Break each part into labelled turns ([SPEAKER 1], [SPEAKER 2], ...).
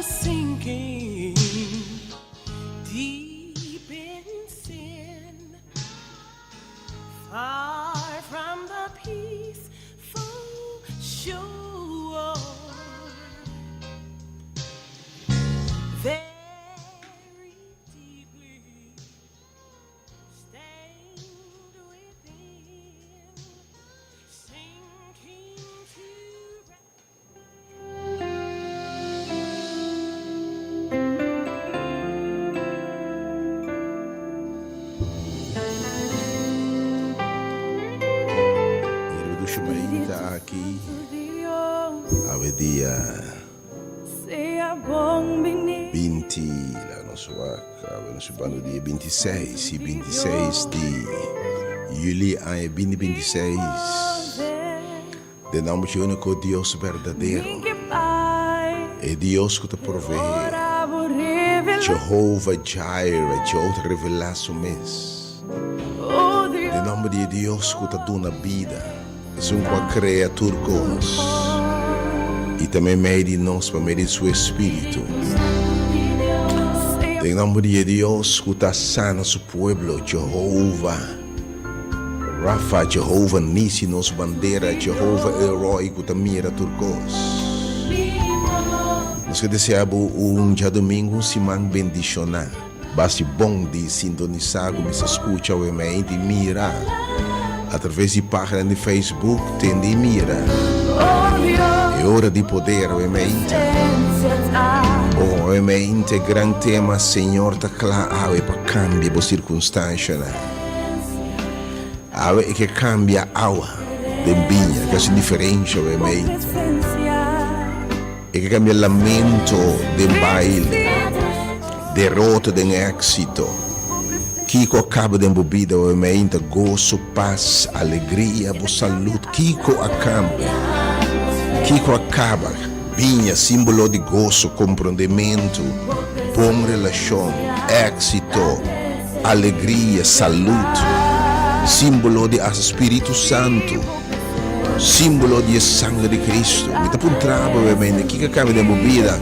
[SPEAKER 1] sinking deep in sin, far from the peaceful shore. Very deeply stained within, sinking to
[SPEAKER 2] Mira dushi mainta aki awe dia 20 laga nos wak awe nos bando dia 26 si 26 di juli aña 2026. Den nomber dje úniko Dios berdadero, e Dios ku ta proveé, Jehova Jireh, Jehova ta revelá su mes. Den nomber di e Dios ku ta duna bida, esun ku a krea tur kos i ta meimei di nos pa medio di su Espíritu. Den nomber di e Dios ku ta sana su pueblo, Jehova. Rafa, Jehova Nisi nos bandera, Jehova El Roi ku ta mira tur kos. Nos ke desea bo un djadumingu, un siman bendishoná. Basi bon di sintonisá ku mester skucha awe meinti mira atraves di página di Facebook tende i mira e ora di poder awe meinti. Oh, awe meinti e gran tema Señor ta kla awe pa kambia bo sirkunstanshanan. Awe e ke kambia awa den biña, ke hasi diferensha awe meita. E ke kambia lamento den baile, derota den éksito. Kiko a kaba den bo bida awe meita? Goso, pas, alegria, bo salud, kiko a kambia? Kiko a kaba? Biña, símbolo di goso, komprondementu, bon relashon, éksito. Alegria, salud, simbolo di a Spiritu Santu, simbolo di e sangre di Cristo. Mi ta puntra bo obviamente, kiko a cambia den bo bida?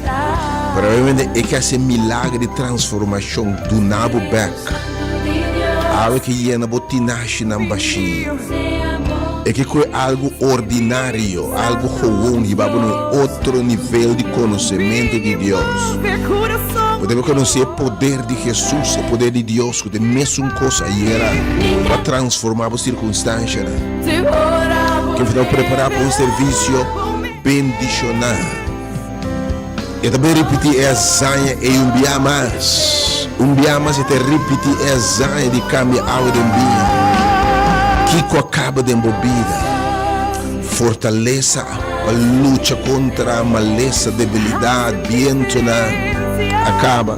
[SPEAKER 2] Pero obviamente e ke haci e milagro di transformacion, duna bo bek. Awe ke yena bo tinashinan bashi. E ke koe algo ordinario, algo gewoon, hiba bo na un otro nivel di conocemento di Dios. Bo debe conoce e poder di Jesus, e poder di Dios, cu ta e mesun cos ayera pa transforma bo circunstancianan. Ke bo ta prepara pa un servicio bendiciona. E ta bay ripiti e hazaña ey un bia mas. Un bia mas e ta ripiti e hazaña di cambia awa den biña. Kico a caba den bo bida? Fortalesa pa lucha contra malesa, debilidad, bientonan a caba.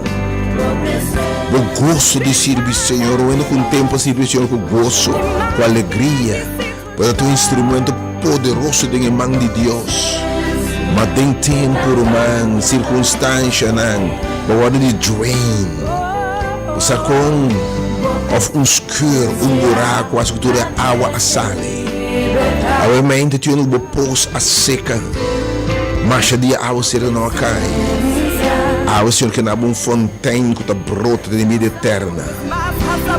[SPEAKER 2] Bo goso di sirbi Señor, wendo cu un tempo a sirbi Señor cu goso, cu alegria. Bo ta un instrumento poderoso den e man di Dios. Ma den tempu, ruman, sirkunstanshanan, bo wòrdu di drain. Bo sa kon? Òf un skür, un buraku, hasi ku tur e awa a sali. Awe mente tin unu ku bo pos a seka. Masha dia awa sera no a kai. Awe Señor ke na bo un fontein ku ta brota den e bida eterna.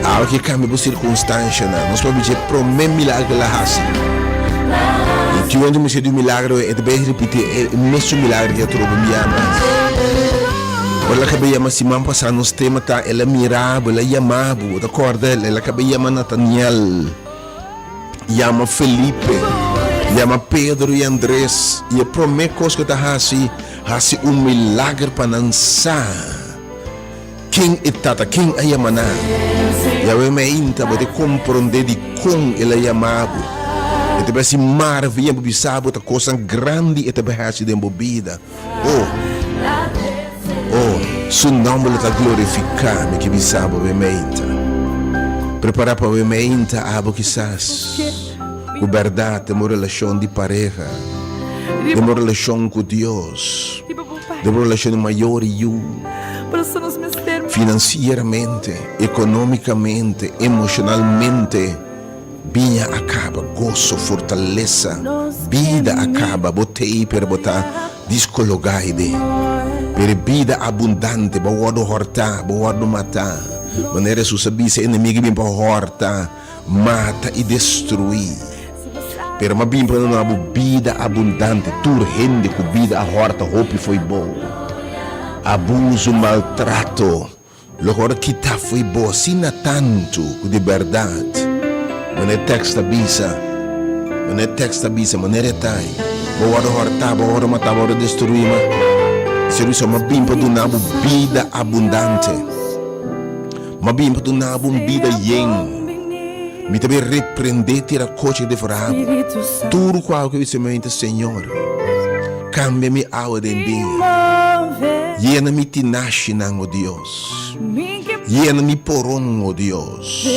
[SPEAKER 2] Awe ke kambia bo sirkunstanshanan. Nos por bisa e promé milagro ku el a hasi. I tin wende mester di un milagro e ta bai ripití e mesun milagro ke a troba un bia mas. Ora el a kaba yama siman pasá nos tema ta El a mira bo, el a yama bo. Bo ta kòrda el a kaba yama Nataniel, yama Felipe, yama Pedro i Andres. I e promé kos ku e ta hasi, hasi un milager pa nan sa. Ken e tata? Ken a yama nan? Yahweh meinta bo ta komprondé dikon el a yama bo. E ta bai hasi maravia bo bisa bo ta kosnan grandi e ta bai hasi den bo bida. Oh, oh, su nòmber lo ta glorifiká, mi ke bisa bo awe meinta. Prepará pa awe meinta abo kisas ku bèrdat den bo relashon di pareha, den bo relashon ku Dios, den bo relashon di mayor i yu. Finansieramente, ekonómikamente, emoshonalmente, biña a kaba, goso, fortalesa, bida a kaba, bo t'ei pero bo ta diskologá ei den. Pero e bida abundante, bo a wòrdu hòrtá, bo a wòrdu matá. Manera Hesus a bisa, e enemigu a bin pa hòrta, mata i destruí. Pero mi a bin pa duna bo bida abundante. Tur hende ku bida a hòrta hopi fo'i bo. Abuso, maltrato, lo wòrdu kitá fo'i bo asina tantu ku di bèrdat, manera e tèks ta bisa, manera e tèks ta bisa, manera e ta ei, bo wòrdu hòrtá, bo wòrdu matá, bo wòrdu destruí, ma Señor bisa, Mi a bin pa duna bo bida abundante. Mi a bin pa duna bo un bida yen. Mi ta bin reprendé tira kochi devorá bo. Tur kual ku bisa mi mente, Señor, kambia mi awa den biña. Yena mi tinashinan, o Dios. Yena mi poron, o Dios.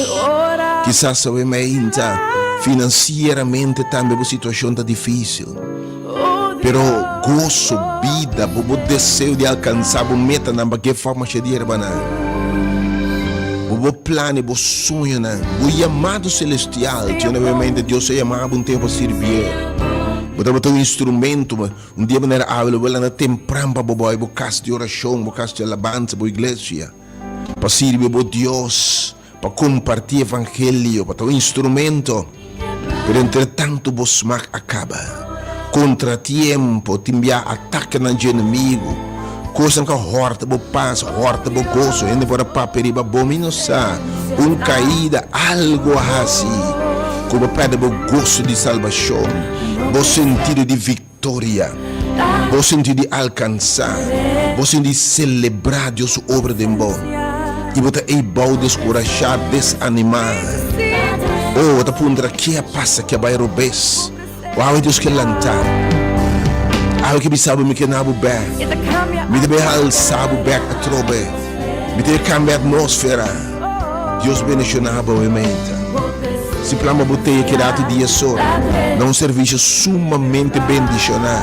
[SPEAKER 2] Kisas awe meinta finansieramente tambe bo situashon ta difísil. Pero goso, bida, bo bo deseo di alkansá bo metanan pa ke forma she di herbanan. Bo bo plan i bo soñonan, bo yamado selestial, Dios nuevamente Dios a yama bo un tempu pa sirbié. Bo tabata un instrumento, un dia manera awe lo bo lanta tempran pa bo bai bo kas di orashon, bo kas di alabansa, bo iglesia, pa sirbi bo Dios. Pa kompartí evangelio, pa ta un instrumento, pero entretantu bo smak a kaba. Kontratiempo tin bia atakenan dje enemigu, kosnan ku a hòrta bo pas, hòrta bo goso, hende por a papia riba bo, mi no sa, un kaida, algu a hasi ku bo pèrdè bo goso di salbashon, bo sentido di viktoria, bo sentido di alkansá, bo sentido di selebrá Dios su obra den bo. I bo ta ei bou deskurashá, desanimá. Oh, bo ta puntra, Ke a pasa? Ke a bai robes? O awe Dios ke lantá? Awe ke bisa bo, Mi ke na bo bèk. Mi ta bai halsa bo bèk atrobe. Mi ta bai kambia atmósfera. Dios bendishoná bo awe meinta. Si plan pa bo teye keda te dia sor na un servisio sumamente bendishoná.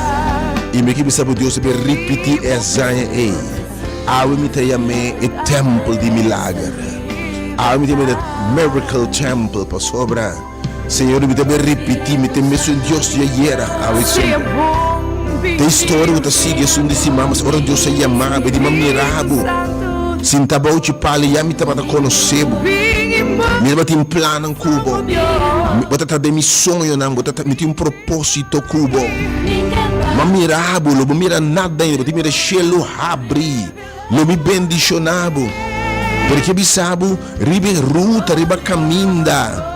[SPEAKER 2] I mi ke bisa bo Dios ta bai ripití e hazaña ei. Awe mi ta yam'é e Tempel di Milager. Awe mi ta yam'é The Miracle Temple, pasobra, Señor, mi ta bin ripití, mi ta e mesun Dios di ayera, awe i semper. Ta historia ku ta sigui esun di siman, mas ora Dios a yama bo, e di, M'a mira bo sintá bou dje palu, ya mi tabata konosé bo. Mi tabatin plannan ku bo. Bo ta ta den mi soñonan, bo ta ta, mi tin un propósito ku bo. M'a mira bo, lo bo mira nada ainda, bo tin mira shelu habri, lo mi bendishoná bo. Pero ke bisa bo, riba e ruta, riba kaminda,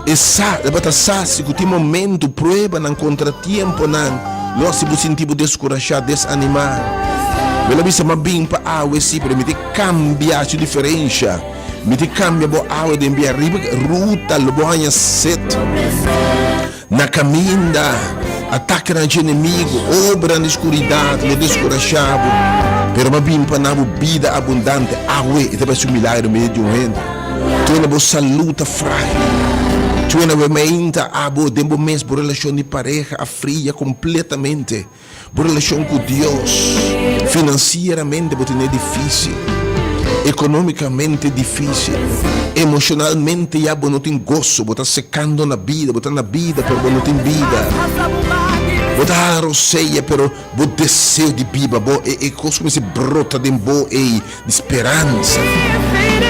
[SPEAKER 2] e sa, bo ta sa si ku tin momentu, pruebanan, kontratiemponan, lo hasi bo sinti bo deskurashá, desanimá. Mi lo bisa, M'a bin pa awe, sí, pero mi tin kambia su diferensha. Mi tin kambia bo awe den bia riba ruta, lo bo haña set. Na kaminda, atakenan dje enemigu, obranan di skuridat lo deskurashá bo, pero bo a bin pa na bo bida abundante. Awe e ta bai hasi un milagro medio di un hende. Tuena bo salú ta frágil. Tuena bo meinta abo den bo mes, bo relashon di pareha a fria kompletamente. Bo relashon ku Dios, finansieramente bo tene difísil, ekonómikamente difísil, emoshonalmente ya bo no tin goso, bo ta sekando na bida, bo ta na bida pero bo no tin bida. Bo ta hala rosea pero bo deseo di biba, bo e e kos kuminsá brota den bo ei di speransa,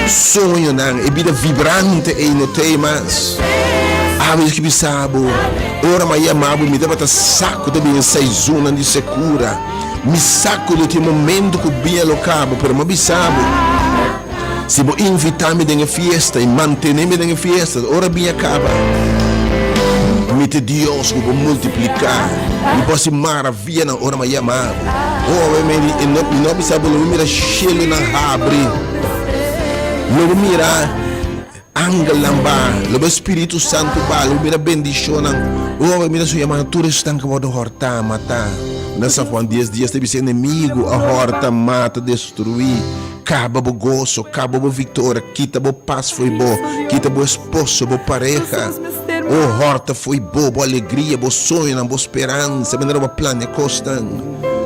[SPEAKER 2] soñonan, e bida vibrante ei no t'ei mas. Ami ta bisa bo, ora mi a yama bo, mi tabata sa ku ta bini seisonnan di sekura. Mi sa ku lo tin momento ku biña lo kaba, pero mi a bisa bo, si bo invitá mi den e fiesta i mantené mi den e fiesta, ora biña kaba, mi ta Dios ku por multipliká, mi por hasi maravianan ora mi a yama bo. Oh, mi no a bisa bo, lo mi mira shelunan habri, lo bo mira Angelnan ba, lo bo Spiritu Santu ba, lo bo mira bendishonnan. Ora bo mira su yamada, tur esnan ku a wòrdu hòrtá, matá. Na San Juan dies dies ta bisa, Enemigu a hòrta, mata, destruí, kaba bo goso, kaba bo viktoria, kita bo pas fo'i bo, kita bo esposo, bo pareha. O hòrta fo'i bo, bo alegria, bo soñonan, bo speransa, manera bo a plania kosnan.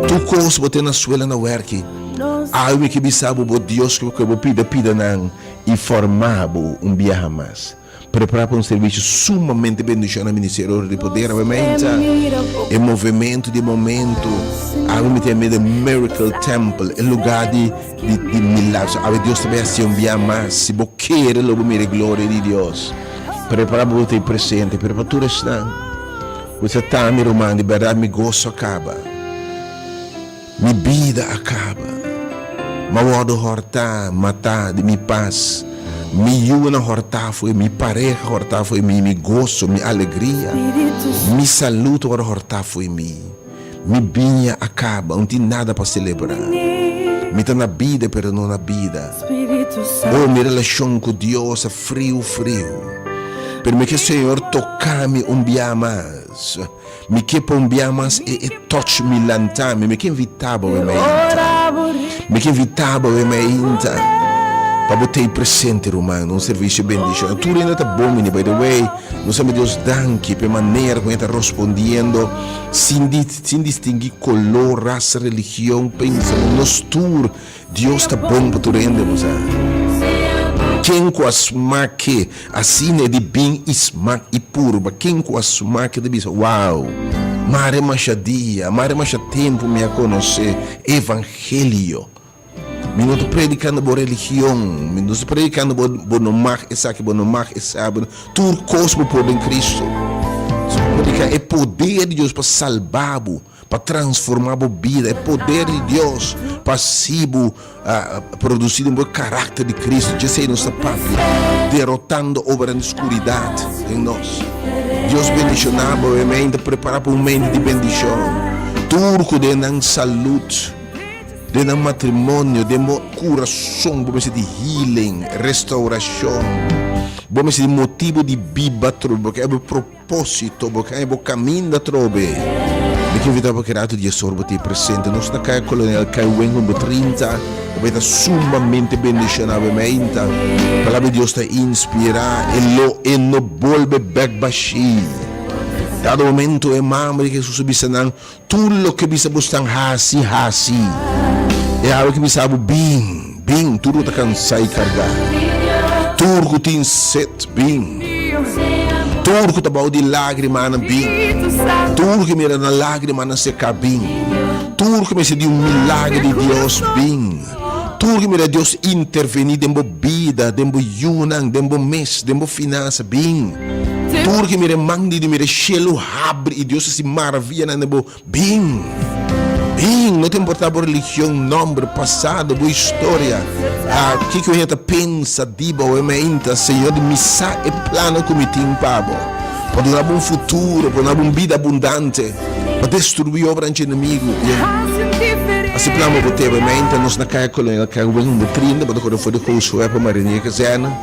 [SPEAKER 2] Tur kos bo ten na suela na wèrki. Awe mi ke bisa bo, bo Dios ku bo pida pidanan. I forma bo un biaha mas. Prepara pa un servicio sumamente bendiciona Ministerio Ora di Poder awe meinta. E movimento di momento awe mi ta mira Miracle Temple, e lugar di di di milagro. Awe Dios ta bay haci un bia mas. Si bo kere lo bo mira e gloria di Dios. Prepara pa bo ta presente, pero pa tur esnan cu ta ta mi ruman di berdad mi goso a caba. Mi bida a kaba. M'a wòrdu hòrtá, matá di mi pas. Mi yunan hòrtá fo'i mi, pareha hòrtá fo'i mi, mi goso, mi alegria, mi salú ta wòrdu hòrtá fo'i mi. Mi biña a kaba, no tin nada pa selebrá. Mi ta na bida, pero no na bida. Oh, mi relashon ku Dios a friu friu. Pero mi ke Señor toká mi un bia mas. Mi ke pa un bia mas e e touch mi lanta mi. Mi ke invita bo e mainta. Mi ke invita bo e mainta pa bo tei presente ruman na un servicio bendicion. Tur hende ta bon bini by the way. Nos ta Dios danki pa e manera ku e ta respondiendo sin di sin distingui color, rasa, religion, pensamentu. Nos tur Dios ta bon pa tur hende, bo sa. Ken ku a smak'é asina e di bin i smak i purba. Ken ku a smak'é ta bisa, Wow! Mare masha dia, mare masha tempu mi a konosé evangelio. Mi no ta predikando bo religion, mi no ta predikando bo bo no mag esaki, bo no mag esa, bo no, tur kos bo por den Kristu. So prediká e poder di Dios pa salba bo. Pa transforma bo bida, e poder di Dios pa hasi bo produci den bo e karakter di Cristo. Djesei nos ta papia, derotando obranan di skuridat den nos. Dios bendiciona bo, e mente prepara pa un mente di bendicion. Tur ku den nan salud, den nan matrimonio, den bo kurason bo mester di healing, restauracion. Bo mester di motibo di biba trobe, bo Posito, bo haña bo kaminda atrobe. Mi ke invitá bo keda di esor bo ta presente. Nos na Kaya Kolonel Kaiwen number 30. Ta bai ta sumamente bendishoná bo meinta. Palabra di Dios ta inspirá e lo e no bolbe bèk bashí. Dado momento e mama di Hesus a bisa nan, Tur loke bisa bosnan hasi, hasi. E awe ke bisa bo, Bin, bin, tur ku ta kansá i kargá, tur ku tin set, bin. Tur ku ta bou di lágrimanan, bin. Tur ku mira nan lágrimanan seká, bin. Tur ku mester di un milager di Dios, bin. Tur ku mira Dios intervení den bo bida, den bo yunan, den bo mes, den bo finansa, bin. Tur ku mira e man di Dios, mira e shelu habri i Dios hasi maravianan den bo, bin. Bin, no ta importá bo religion, nòmber, pasado, bo historia, ah, kiko hende ta pensa di bo, e meinta, Señor di mi sa e plannan ku mi tin pa bo, pa duna bo un futuro, pa duna bo un bida abundante. Pa destruí obranan dje enemigu. Asi plan bo tebe meinta nos na Kaya Kolonel Kerwin number 30 bo ta kore for di Josué pa Marinier Kazerne.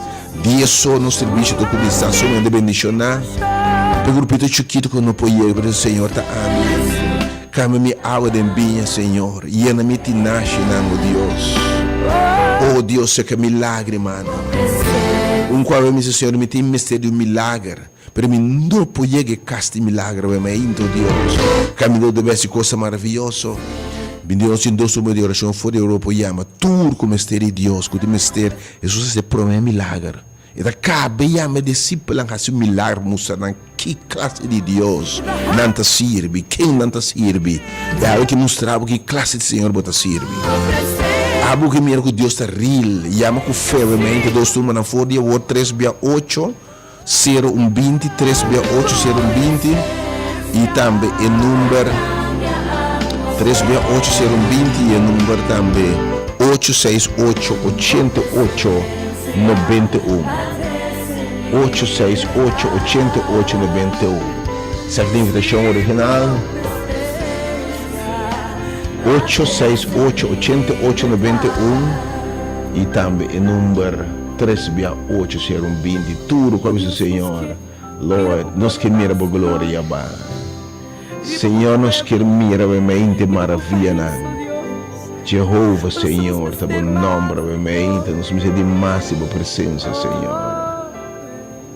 [SPEAKER 2] Dia so nos servisio ta kuminsá so mende bendishoná pa e grupito chikito ku no por yega pero Señor ta ami. Kambia mi awa den biña Señor yena mi tinashinan o Dios. O Dios seka mi lagrimanan. Un kuawe mi bisa Señor mi tin mester di un milager. Pero mi no por yega e cas di milagro awe mainta, oh Dios. Caminda debe haci cosa maravilloso. Mi Dios tin dos numero di oracion for di Europa yama tur cu mester di Dios, cu tin mester. Jesus haci e prome milager. E ta cabe yama e discipelnan haci un milager pa mustra nan ki clase di Dios nan ta sirbi, ken nan ta sirbi. E awe ke mustra bo ki clase di Señor bo ta sirbi. Abo ke mira cu Dios ta real, yama cu fe awe mainta dos numero nan for di awor tres bia ocho. Sero un 20 tres bia ocho sero un 20 i tambe e number tres bia ocho sero un 20 i e number tambe ocho seis ocho ochenta i ocho nobenta i un ocho seis ocho ochenta i ocho nobenta i un Esaki ta invitashon original ocho seis ocho ochenta i ocho nobenta i un i tambe e number Tres bia ocho ser un 20 tur ku a bisa Señor, Lord, nos ke mira bo gloria ba. Señor nos kier mira bo mente maravianan. Jehovah Señor ta bo nomber bo mente nos mester di mas di bo presencia Señor.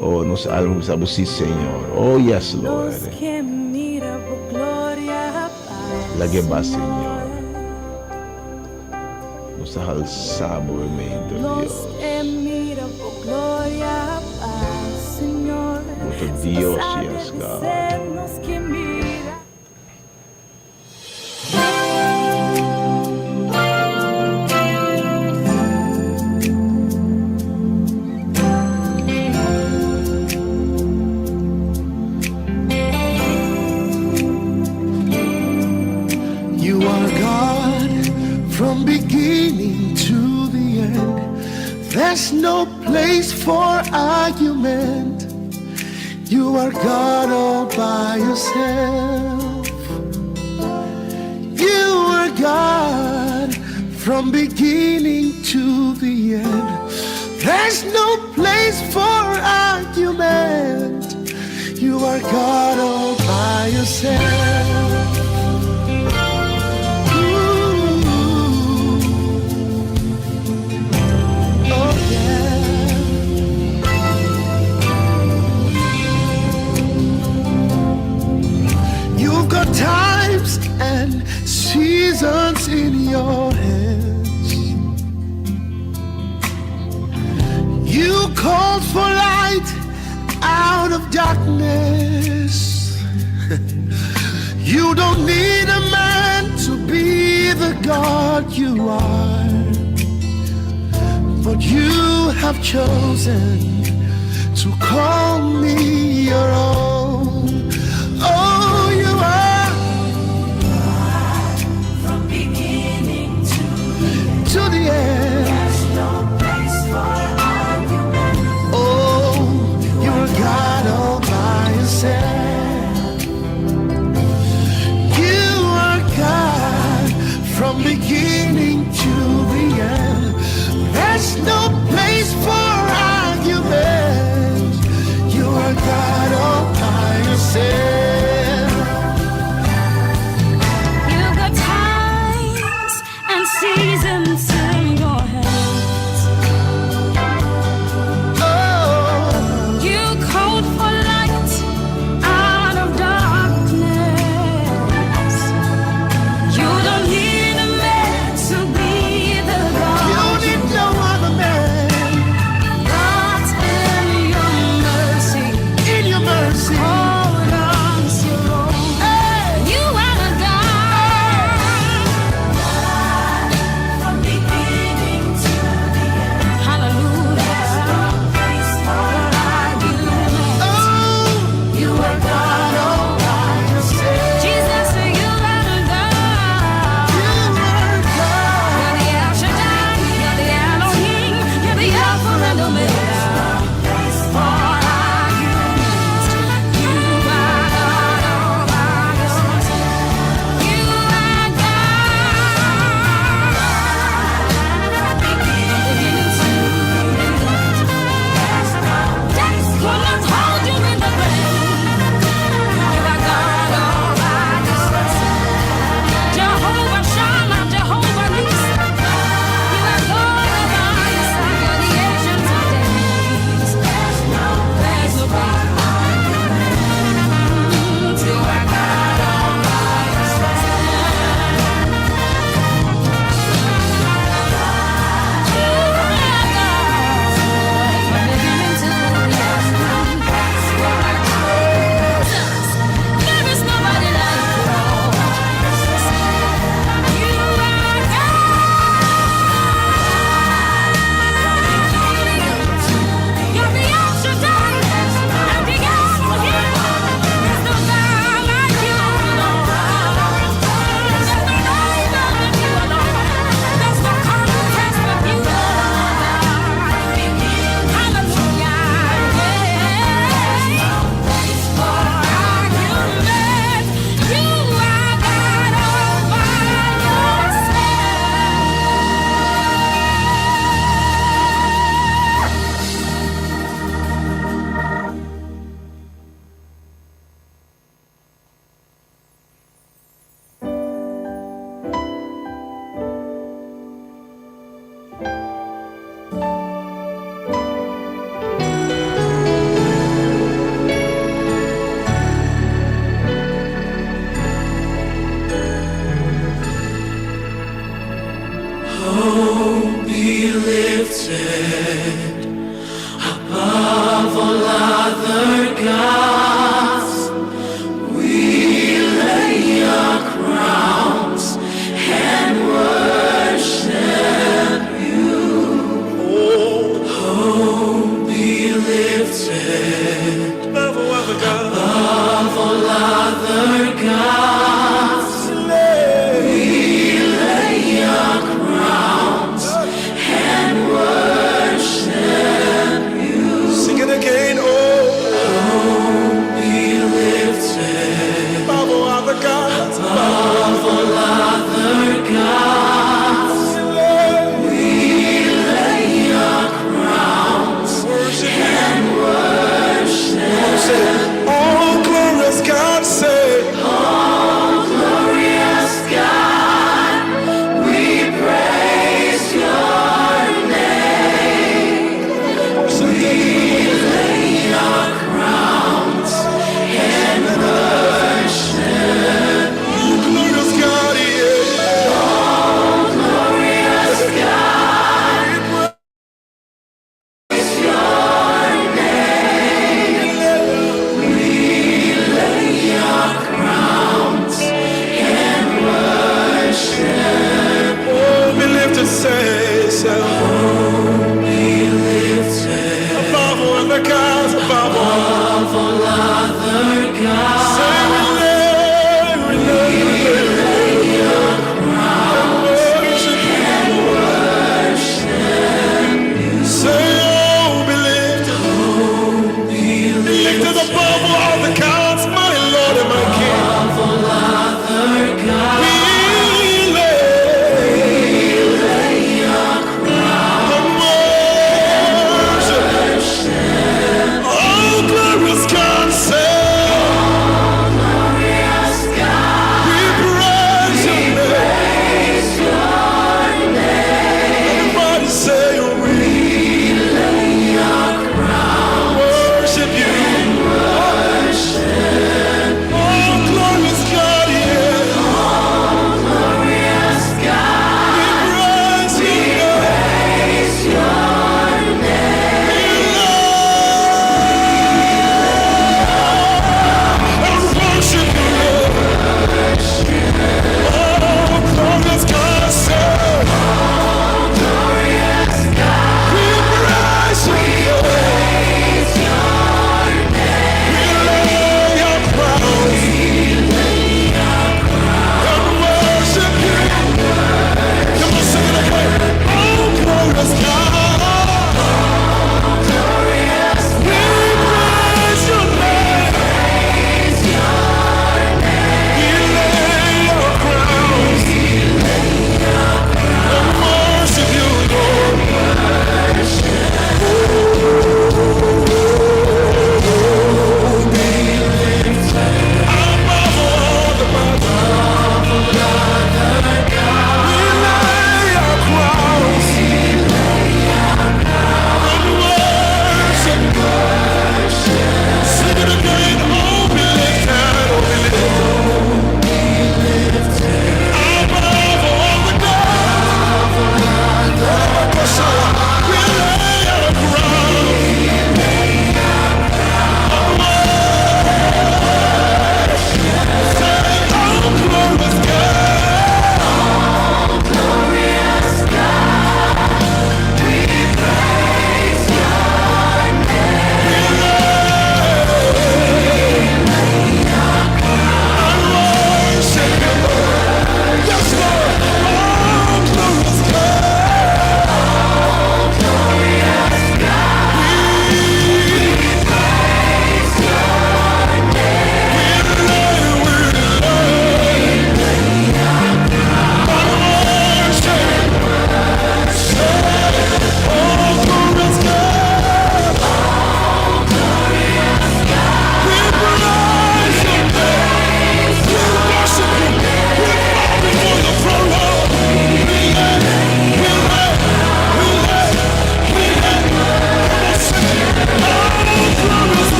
[SPEAKER 2] Oh nos alma bisa bo si Señor. Oh yes Lord. Lag'e ba Señor. Nos ta halsa bo e mente, oh Dios.
[SPEAKER 1] Nos e mira bo gloria pas.
[SPEAKER 2] Bo ta Dios, yes God.
[SPEAKER 3] You are God from beginning to the end. There's no place for argument. You are God all by yourself. You are God from beginning to the end. There's no place for argument. You are God all by yourself. Ooh, oh yeah. You've got times and seasons in your hands. You called for light out of darkness. You don't need a man to be the God you are, but you have chosen to call me your own. Oh, you are
[SPEAKER 1] From beginning to
[SPEAKER 3] to the end.
[SPEAKER 1] there's no place for argument.
[SPEAKER 3] Oh, you are God all by yourself. You are God from beginning to the end. There's no place for argument. You are God all by yourself.
[SPEAKER 1] You got times and seasons in your hands.
[SPEAKER 3] Oh,
[SPEAKER 1] You called for light out of darkness. You don't need a man to be the
[SPEAKER 3] you
[SPEAKER 1] God.
[SPEAKER 3] need no other man
[SPEAKER 1] Not in your mercy.
[SPEAKER 3] in your mercy.
[SPEAKER 1] Hold on to your own.
[SPEAKER 3] Hey!
[SPEAKER 1] You are the God. From beginning to the end. Hallelujah. There's no place for argument.
[SPEAKER 3] Oh,
[SPEAKER 1] You are God all
[SPEAKER 3] by yourself.
[SPEAKER 1] Jesus, you are the God.
[SPEAKER 3] You are God.
[SPEAKER 1] You're the El Shaddai, you're the Elohim, you're the Alpha and Omega. For argument, you are God all by yourself. You are God. Beginning to end. Death could not hold you in the grave. You are God all by yourself. Jehovah Shammah, Jehovah Nissi. You are God all by yourself. You're the ancient of days. There's no place for argument. You are God all by yourself. You are God from beginning to the end. There is nobody like you, Lord. You are God. You're the El Shaddai and the Elohim. There's no God like you, Lord. There's no rival with you, Lord. There's no contest with you, Lord. Hallelujah. For argument, you are God all by yourself.
[SPEAKER 4] Be lifted
[SPEAKER 3] Above all other gods, we lay our crowns and worship you. Oh, be lifted
[SPEAKER 4] Above all other gods.
[SPEAKER 3] Above all other gods. We lay our crowns and worship you.
[SPEAKER 4] Sing it again. Oh,
[SPEAKER 3] Be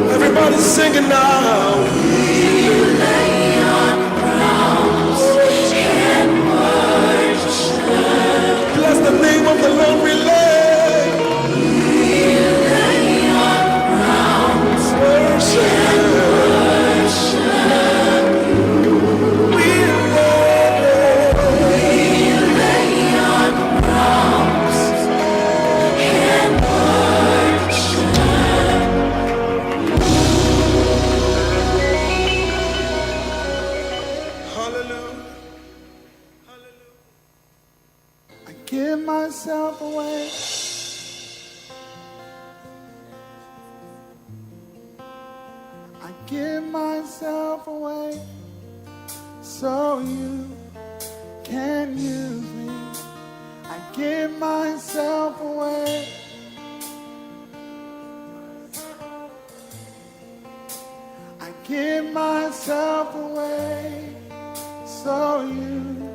[SPEAKER 2] Everybody's singing now. Bless the name of the Lord, we lay. Worship. We lay. Hallelujah.
[SPEAKER 3] I give myself away. I give myself away so you can use me. I give myself away. I give myself away so you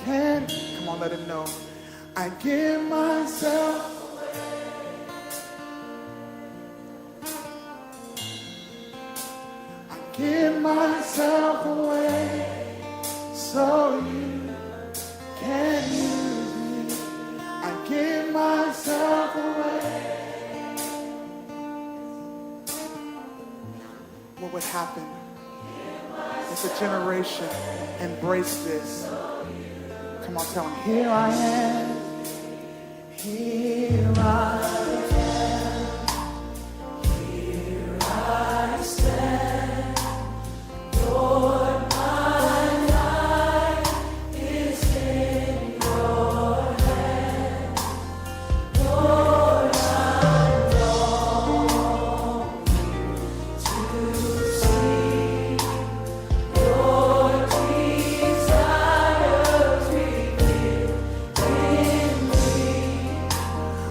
[SPEAKER 3] can. Come on, let him know. I give myself. I give myself away so you can use me. I give myself away. What would happen if a generation embraced this? Come on, tell him, here I am. Here I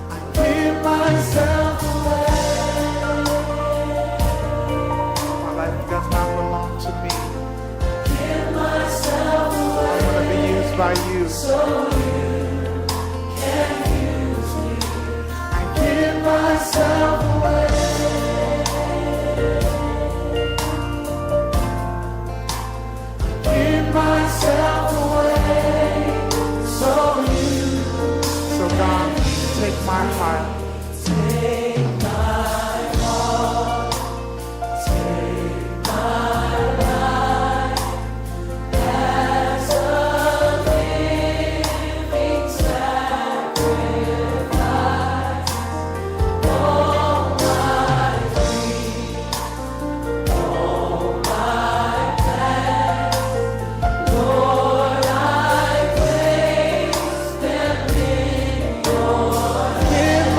[SPEAKER 3] I give myself away. My life does not belong to me. I want to be used by you. I give myself away. I give myself away. So you, so God, take my heart. Give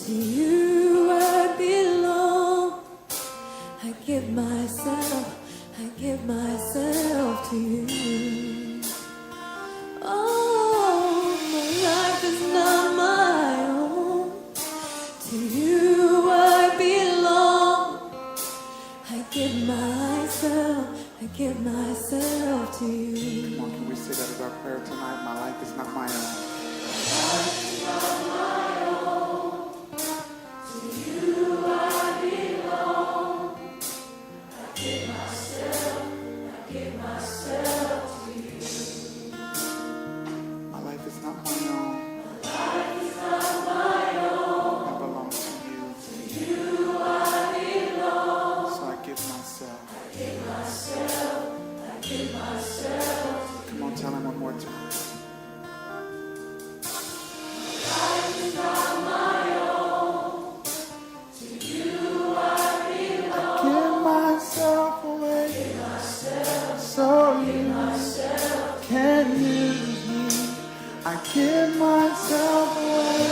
[SPEAKER 1] To you I belong. I give myself, I give myself to you. Oh, my life is not my own. To you I belong. I give myself, I give myself to you.
[SPEAKER 4] Come on, can we say that as our prayer tonight? My life is not my own. My life is not my own. I belong to you. So I give myself. Come on, tell him one more time. I give myself away so you can use me. I give myself away.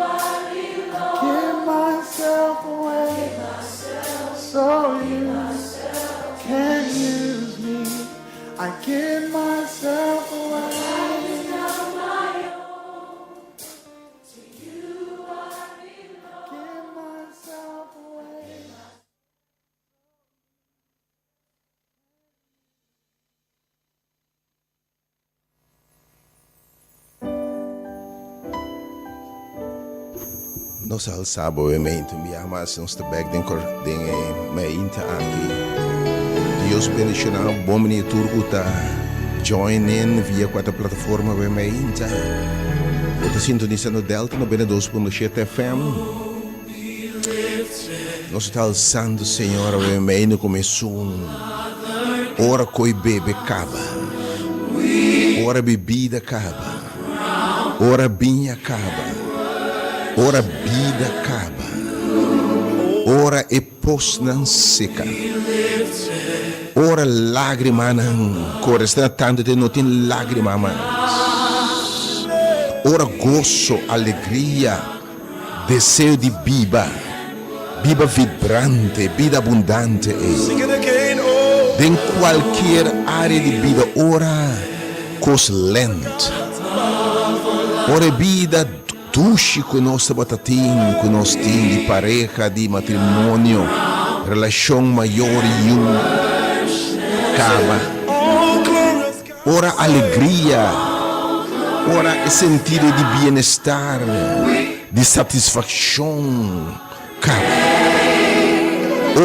[SPEAKER 4] I give myself away so you can use me. I give myself away. Give myself away.
[SPEAKER 2] Nos a alsa bo e mente un biaha mas, nos ta bek den kor den e meinta aki. Dios bendiciona bon bini tur cu ta join in via cua ta plataforma bo e meinta. Bo ta sintonisando Delta 92.7 FM. Nos ta alsando Señor awe e meino como esun ora coi bebe caba, ora bebida caba. Ora biña kaba, ora bida kaba, ora e posnan seka, ora lágrimanan kore asina tantu te no tin lágrima mas, ora goso, alegria, deseo di biba, biba vibrante, bida abundante ei. Den kualkier área di bida ora kos lent, ora e bida dushi ku nos tabata tin, ku nos tin di pareha, di matrimonio, relashon mayor i yu, kaba. Ora alegria, ora e sentido di bienestar, di satisfakshon kaba.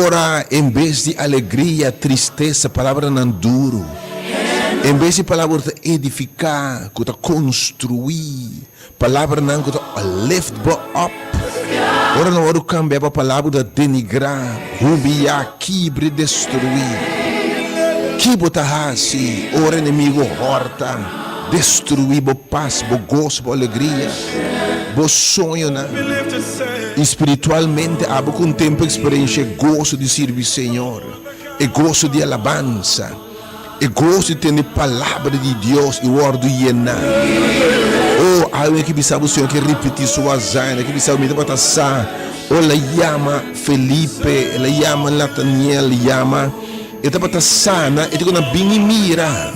[SPEAKER 2] Ora en bes di alegria, tristesa, palabranan duru. En bes di palabra ku ta edifiká, ku ta konstruí, palabranan ku ta lift bo up, ora nan wòrdu kambia pa palabra ku ta denigrá, humiyá, kibra i destruí. Ki bo ta hasi ora enemigu hòrta, destruí bo pas, bo goso, bo alegria, bo soñonan? I spiritualmente abo ku un tempu eksperensia e goso di sirbi Señor, e goso di alabansa. E goso di tende palabra di Dios i wòrdu yená. Oh, algu ke bisa bo Señor ke ripití su hazaña, ke bisa bo mi tabata sa. Oh, el a yama Felipe, el a yama Nataniel, yama. E tabata sa nan, e ta ku nan bin i mira.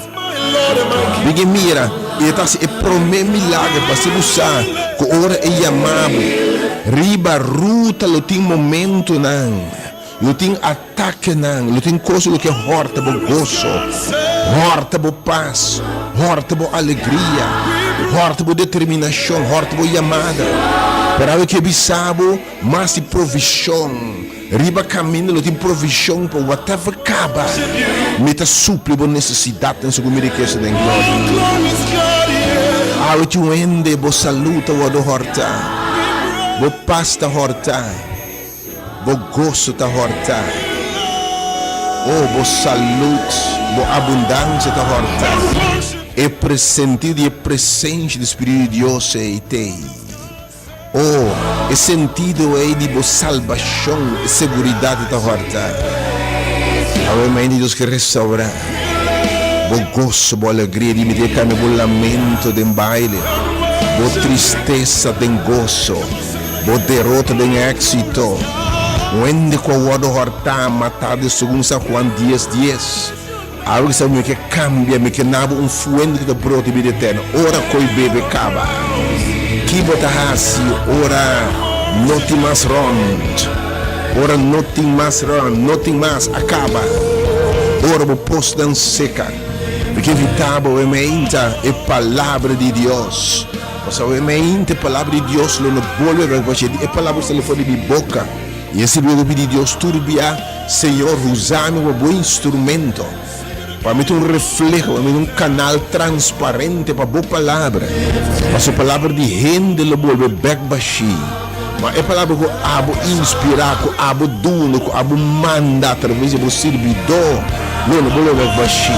[SPEAKER 2] Bin i mira. I e ta hasi e promé milager pa hasi bo sa ku ora e yama bo riba ruta lo tin momentunan, lo tin Atakenan lo tin kos lo ke hòrta bo goso, hòrta bo pas, hòrta bo alegria, hòrta bo determinashon, hòrta bo yamada. Pero awe ke bisa bo mas di provishon. Riba kaminda lo tin provishon pa whatever kaba. Mi ta supli bo nesesidatnan segun mi rikesa den gloria. Awe tin un hende bo salú ta wòrdu hòrtá, bo pas ta hòrtá. Bo goso ta hòrtá. O, bo salud, bo abundansia ta hòrtá. E presentido di e presensia di Spiritu di Dios ei t'ei. O, e sentido ei di bo salbashon, e seguridat ta hòrtá. Awe mainta Dios ke restaurá bo goso, bo alegria, di miti e kambia bo lamento den baile. Bo tristesa den goso, bo derota den éksito. Un hende ku a wòrdu hòrtá, matá de segun San Juan dies dies. Awe ku sa mi ke kambia, mi ke nabo un fuente ku ta brota bida eterno. Ora koi bebe kaba, ki bo ta hasi ora no tin mas rònt? Ora no tin mas rònt, no tin mas, a kaba. Ora bo posnan seka, mi ke invitá bo meinta e Palabra di Dios. Pasobra meinta e Palabra di Dios lo no bolbe bek bashí. E palabra sali for di mi boka i e sirbió di Dios tur bia. Señor, usa mi como bo instrumento pa mi ta un refleho, pa mi ta un canal transparente pa bo palabra. Pasobra palabra di hende lo bolbe bek bashí, ma e palabra cu abo inspira, cu abo duna, cu abo manda atraves di bo sirbidó lo no bolbe bek bashí.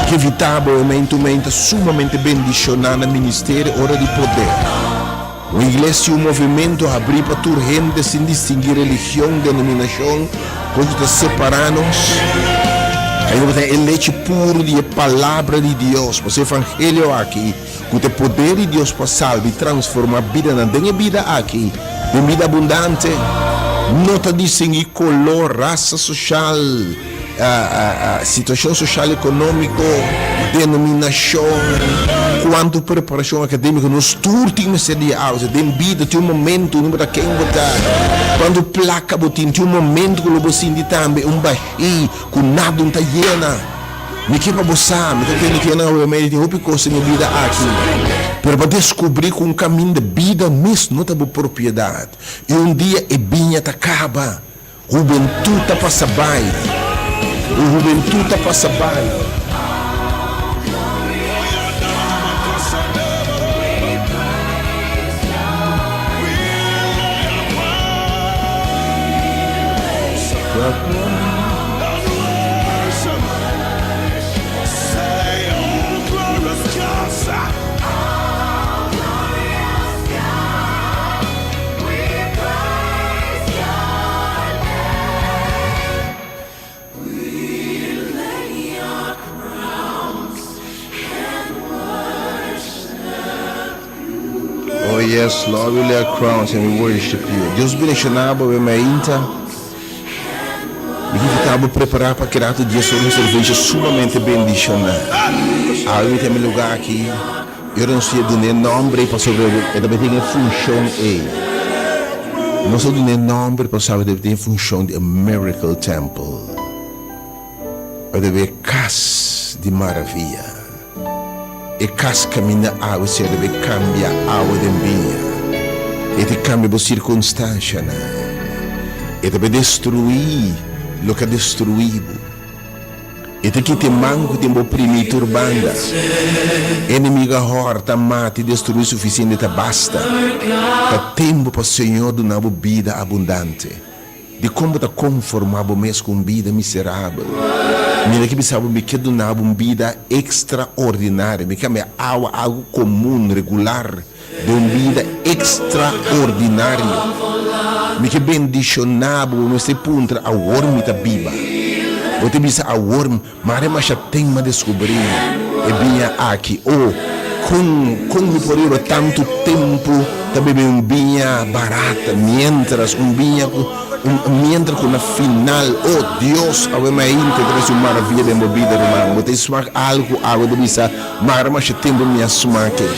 [SPEAKER 2] Ke evita bo e meintu meinta sumamente bendiciona na Ministerio Ora di Poder. Un iglesia i un movimentu habrí pa tur hende sin distinguí religion, denominashon, kos ku ta separá nos. Ainda bo ta e lechi puru di e Palabra di Dios, pasobra e evangelio aki, ku ta e poder di Dios pa salba i transformá bidanan den e bida aki den bida abundante, no ta distinguí koló, rasa soshal, Situashon soshal ekonómiko, denominashon, kuantu preparashon akadémiko nos tur tin mester di awe. Den bida tin un momentu no importa ken bo ta, kuantu plaka bo tin, tin un momentu ku lo bo sinti tambe un bahí ku nada no ta yena. Mi ke pa bo sa, mi ta tende ku nan awe mei tin hopi kos den e bida aki, pero bo a deskubrí ku un kaminda bida mes no ta bo propiedat i un dia e biña ta kaba. Hubentud ta pasa bai. O hubentud ta pasa bai. Oh yes Lord we lay our crowns and we worship you. Dios bendiciona bo be mainta. Mi ke invita bo prepara pa keda tu dies ora un servicio sumamente bendiciona. Awe mi ta mi lugar aki. Yo no siña dun'é nomber pasobra e ta tin e funcion ei. Nos a dun'é nomber pasobra e ta tin e funcion di e Miracle Temple. E ta e cas di maraviya. E cas caminda awe ser ta bay cambia awa den biña. E ta cambia bo circunstancianan. E ta bay destrui loke a destrui bo. E ta kita e man ku tin bo primí tur banda. Enemigu a hòrta, mata i destruí sufisiente ta basta. Ta tempu pa Señor duna bo bida abundante. Dikon bo ta konformá bo mes ku un bida miserabel? Mira ki bisa bo, mi ke duna bo un bida ekstraordinario. Mi kambia awa algu komun, regular, den un bida ekstraordinario. Mi ke bendishoná bo, bo mester puntra, Awor mi ta biba? Bo ta bisa, Awor mare masha ten m'a deskubrí e biña aki. O, kon, kon mi por riba tantu tempu ta bebe un biña barata, miéntras un biña ku, un, miéntras ku na final, o, Dios, awe mainta ta hasi un maravia den bo bida, ruman. Bo ta smak algu ku awe ta bisa, Mara masha tempu mi a smake.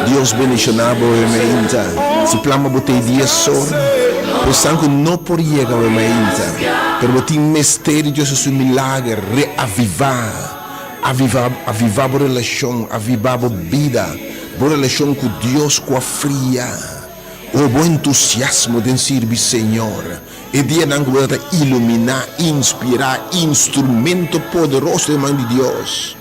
[SPEAKER 2] Dios bendiciona bo awe mainta. Si plan pa bo ta e dia sor, bo san cu no por yega awe mainta, pero bo tin mester di Dios haci un milager, reaviva, aviva, aviva bo relacion, aviva bo bida, bo relacion cu Dios cu a fria. O bo entusiasmo den sirbi Señor. E dianan ku bo ta iluminá, inspirá, instrumento poderoso den man di Dios.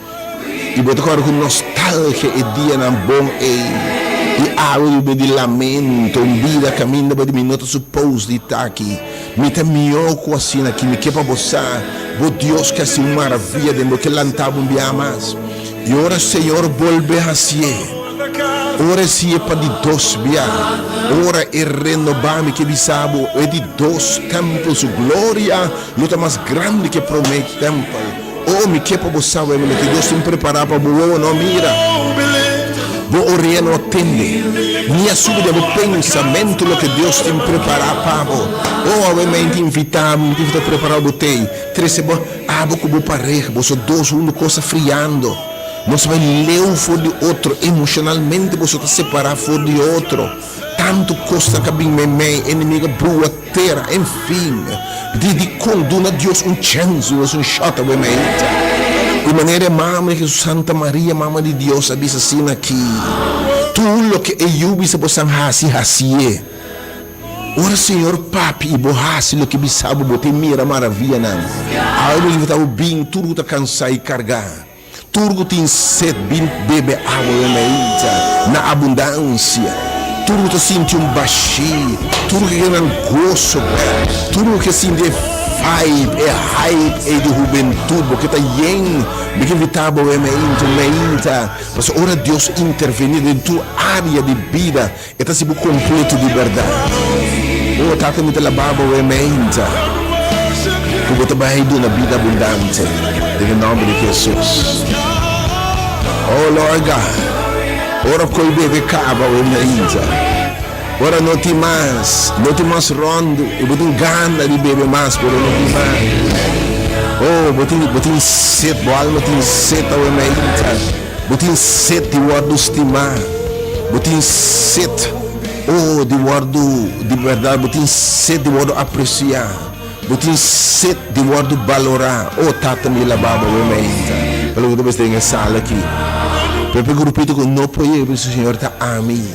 [SPEAKER 2] I bo ta kòrda ku nostalgia e dianan bon ei. I awe di bo di lamento, un bida kaminda bo di mi no ta supos di ta aki. Mi ta mihó ku asina aki. Mi ke pa bo sa, bo Dios ke hasi un maravia den bo, ke lanta bo un biaha mas. I ora Señor bolbe hasié, ora e si'é pa di dos bia, ora e renobá, mi ke bisa bo, e di dos tèmpel su gloria lo ta mas grandi ke promé tèmpel. O, mi ke pa bo sa wèm loke Dios tin prepará pa bo wowo no mira. Bo orea no a tende, ni a subi den bo pensamentu loke Dios tin prepará pa bo. Oh, awe mi ta invitá bo, mi ta invitá prepará bo tei. Trese bo abo ku bo pareha, boso dos huntu kos ta friando. Nos bai leu for di otro, emoshonalmente boso ta separá for di otro. Tantu kosnan ka bin meimei, enemigu a brua tera, enfin. Di dikon duna Dios un chèns, duna un shòt awe meinta? Di manera e mama di Hesus, Santa Maria, mama di Dios, a bisa asina aki, Tur loke e yu bisa bosan hasi, hasié. Ora Señor papia i bo hasi loke bisa bo, bo ta mira maravianan. Awe bo invitá bo bin tur ku ta kansá i kargá. Tur ku tin set bin bebe awa den mainta na abundansia. Tur ku ta sinti un bashí, tur ku ke nan goso bek, tur ku ke sinti e vibe, e hype ei di hubentut, bo ke ta yen, mi ke invitá bo e mainta, un mainta, pasobra ora Dios intervení den tur área di bida, E ta hasi bo kompleto di bèrdat. O Tata, mi ta labá bo e mainta ku bo ta bai duna bida abundante den e nòmber di Hesus. O Lord God, ora koi bebe kaba e mainta, ora no tin mas, no tin mas ròndu i bo tin gana di bebe mas pero no tin mas. O, bo tin, bo tin set, bo alma tin set awe mainta. Bo tin set di wòrdu stimá. Bo tin set, oh, di wòrdu, di bèrdat, bo tin set di wòrdu apresiá. Bo tin set di wòrdu balorá. Oh, Tata mi laba bo awe mainta. Pa loke ta bes den e sala aki. Pero pa e grupito ku no por yega bisa, Señor, ta ami.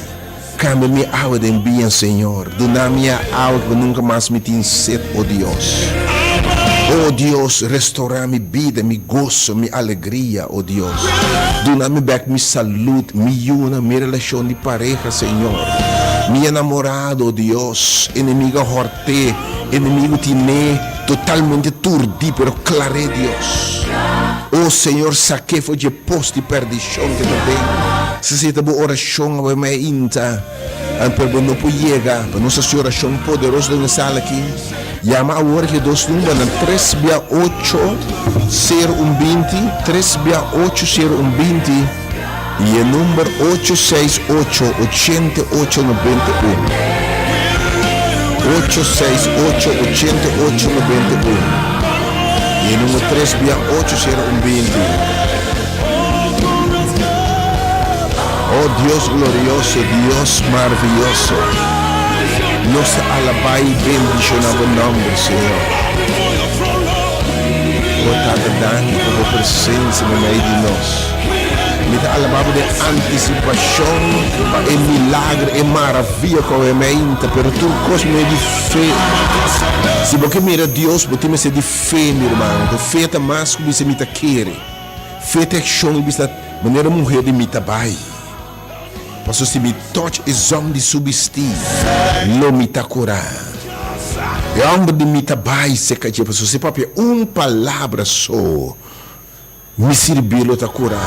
[SPEAKER 2] Kambia mi awa den biña, Señor. Duna mi e awa ku nunka mas mi tin set, o Dios. O Dios, restorá mi bida, mi goso, mi alegria, o Dios. Duna mi bèk mi salud, mi yunan, mi relashon di pareha, Señor. Mi enamorado, o Dios. Enemigu a hòrt'é, enemigu tin'é totalmente turdí, pero klar'é, Dios. O Señor, sak'é for dje pos di perdishon ku e ta den. Si esei ta bo orashon awe mainta, pero bo no por yega pa nos hasi orashon poderoso den e sala aki, yama awor aki e dos numbernan, tres bia ocho sero un binti, tres bia ocho sero un binti, i e number ocho seis ocho ochenta i ocho nobenta i un. Ocho seis ocho ochenta i ocho nobenta i un. I e number tres bia ocho sero un binti. Oh Dios glorioso, Dios maravilloso, nos ta alabá i bendishoná bo nòmber, Señor. Oh Tata, danki pa bo presensia meimei di nos. Mi ta alabá bo den antisipashon pa e milagro, e maravia ku awe meinta, pero tur kos medio di fe. Si bo ke mira Dios, bo tin mester di fe, mi ruman. Fe ta mas ku bisa mi ta kere. Fe ta akshon i bisa manera muher di mi ta bai. Pasobra si mi touch e zòm di su bistí, lo mi ta kurá. E hòmber di mi ta bai serka dje, pasobra si e papia un palabra so, mi sirbí lo ta kurá.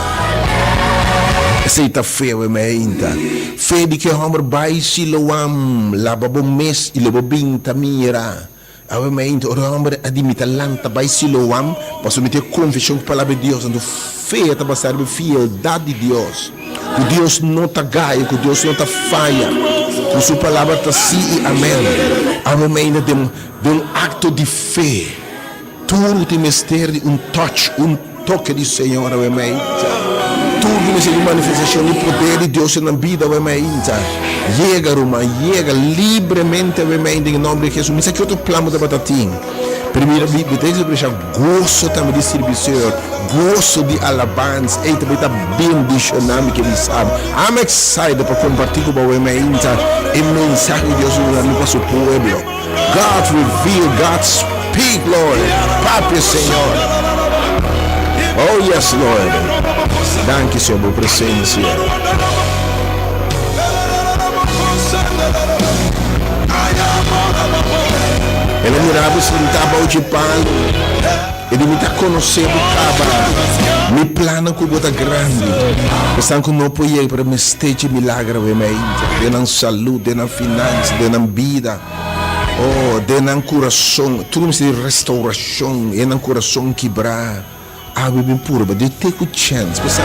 [SPEAKER 2] Esei ta fe awe meinta. Fe di ku e hòmber bai Siloam, laba bo mes i lo bo bin ta mira. Awe mainta ora e homber a di mi ta lanta bai Siloam pasobra mi tin e konfeshon ku palabra di Dios. Anto fe ta basá riba e fieldat di Dios, ku Dios no ta gaya, ku Dios no ta faya, ku su palabra ta sí i amèn. Awe mainta den un akto di fe. Tur ku tin mester di un touch, un toke di Señor awe mainta. Tur ku mester di un manifestashon di poder di Dios den nan bida awe mainta. Yega, ruman, yega libremente awe mainta den e nomber di Jesus. Mi sa ki otro plan bo tabata tin, pero mira, mi ta expresha goso tambe di sirbi Señor, goso di alabansa. Ey, ta bay ta bendiciona mi ke mi sabi. I'm excited pa comparti ku bo awe mainta e mensahe ku Dios a duna mi pa su pueblo. God reveal, God speak Lord, papia Señor. Oh yes Lord, danki Señor bo presencia. El a mira bo sintá bou dje palu. E di, Mi ta konosé bo kaba. Mi plannan ku bo ta grandi. Esnan ku no por yega, pero mester dje milager awe meinta, den nan salud, den nan finansa, den nan bida, oh, den nan kurason. Tur mester di restaurashon, e nan kurason kibrá. Awe bin purba. Dios take ku chèns. Bo sa,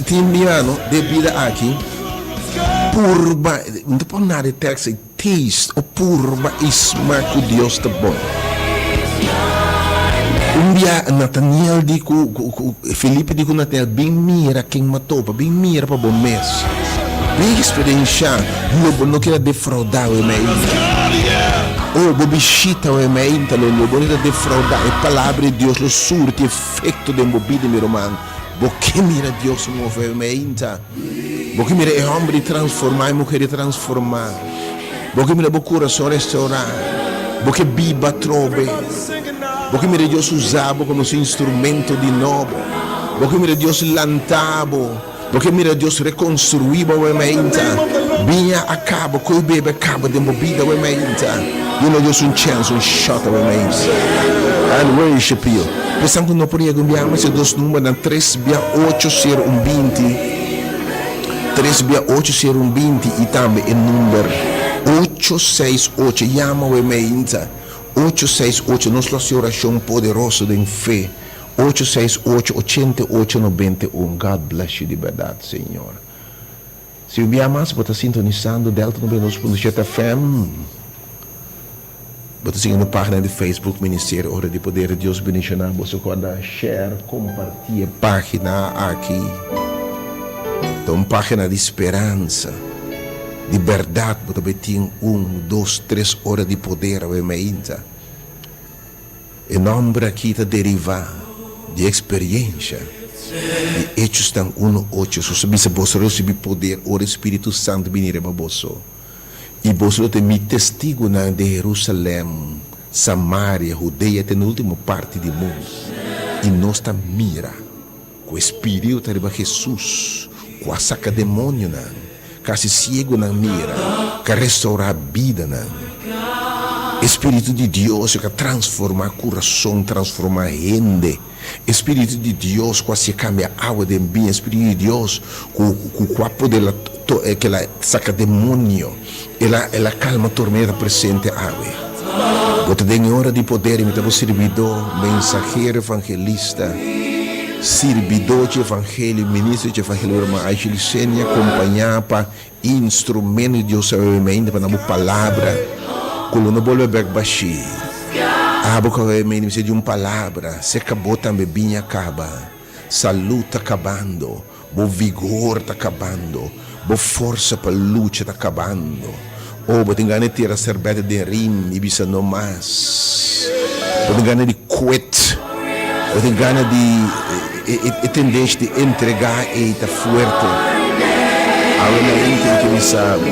[SPEAKER 2] tin biaha, no, den bida aki. Purba, no ta por nada e tekst ei, taste o purba i smak ku Dios ta bon. Un bia Nataniel di ku, ku, Felipe di ku Nataniel, bin mira ken m'a topa, bin mira pa bo mes. Bin eksperenshá, lo bo no keda defraudá awe meinta. O bo bishita awe meinta, lo lo bo no keda defraudá. E Palabra di Dios lo surti efekto den bo bida, mi ruman. Bo ke mira Dios move awe meinta. Bo ke mira e hòmber di transformá, e muher di transformá. Bo ke mira bo kurason restourá. Bo ke biba atrobe. Bo ke mira Dios usa bo komo su instrumento di nobo. Bo ke mira Dios lanta bo. Bo ke mira Dios rekonstruí bo awe mainta. Biña a kaba, koe bebe a kaba den bo bida awe mainta. Duna Dios un chèns, un shòt awe mainta. And worship you. Pensan ku no por yega un biaha mas e dos numbernan, tres bia ocho sero un binti, tres bia ocho sero un binti i tambe e number ocho seis ocho. Yama awe mainta. Ocho seis ocho nos lo hasi orashon poderoso den fe ocho seis ocho ochenta i ocho nobenta i un God bless you di bèrdat Señor si un bia mas bo ta sintonisando Delta 92.7 FM bo ta siguiendo pagina di Facebook Ministerio Ora di Poder Dios bendiciona boso kòrda share komparti e pagina aki ta un pagina di speransa. Di bèrdat bo ta bai tin un, dos, tres ora di poder awe mainta. E nòmber aki ta derivá di eksperiensha di Hechosnan unu ocho. Hesus a bisa, Boso lo risibí poder ora e Spiritu Santu bini riba boso, i boso lo ta mi testigunan den Herusalèm, Samaria, Hudea te na último parti di mundu. I nos ta mira. Ku e Spiritu ta riba Hesus, ku a saka demonionan, ku a hasi siegunan mira, ku a restourá bidanan. E Spiritu di Dios ku a transformá kurason, transformá hende. E Spiritu di Dios ku a hasi kambia awa den biña. E Spiritu di Dios ku ku a poder la ku el a saka demonio, el a el a kalma tormenta presente awe. Bo ta den e ora di poder i mi ta bo sirbidó, mensahero, evangelista. Sirbidó dje Evangelio, ministro dje Evangelio, hermano Aisha Licenia, kompañá pa instrumento di Dios sabiamente pa na bo palabra ku lo no bolbe bèk bashí. Abo ku awe mester mester di un palabra, serka bo tambe biña kaba, salú ta kabando, bo vigor ta kabando, bo forsa pa lucha ta kabando. Oh, bo tin gana di tira serbète den rim i bisa no mas. Bo tin gana di quit. Bo tin gana di e tendensia di entregá ei ta fuerte. Awe na hende tin ke bisa bo.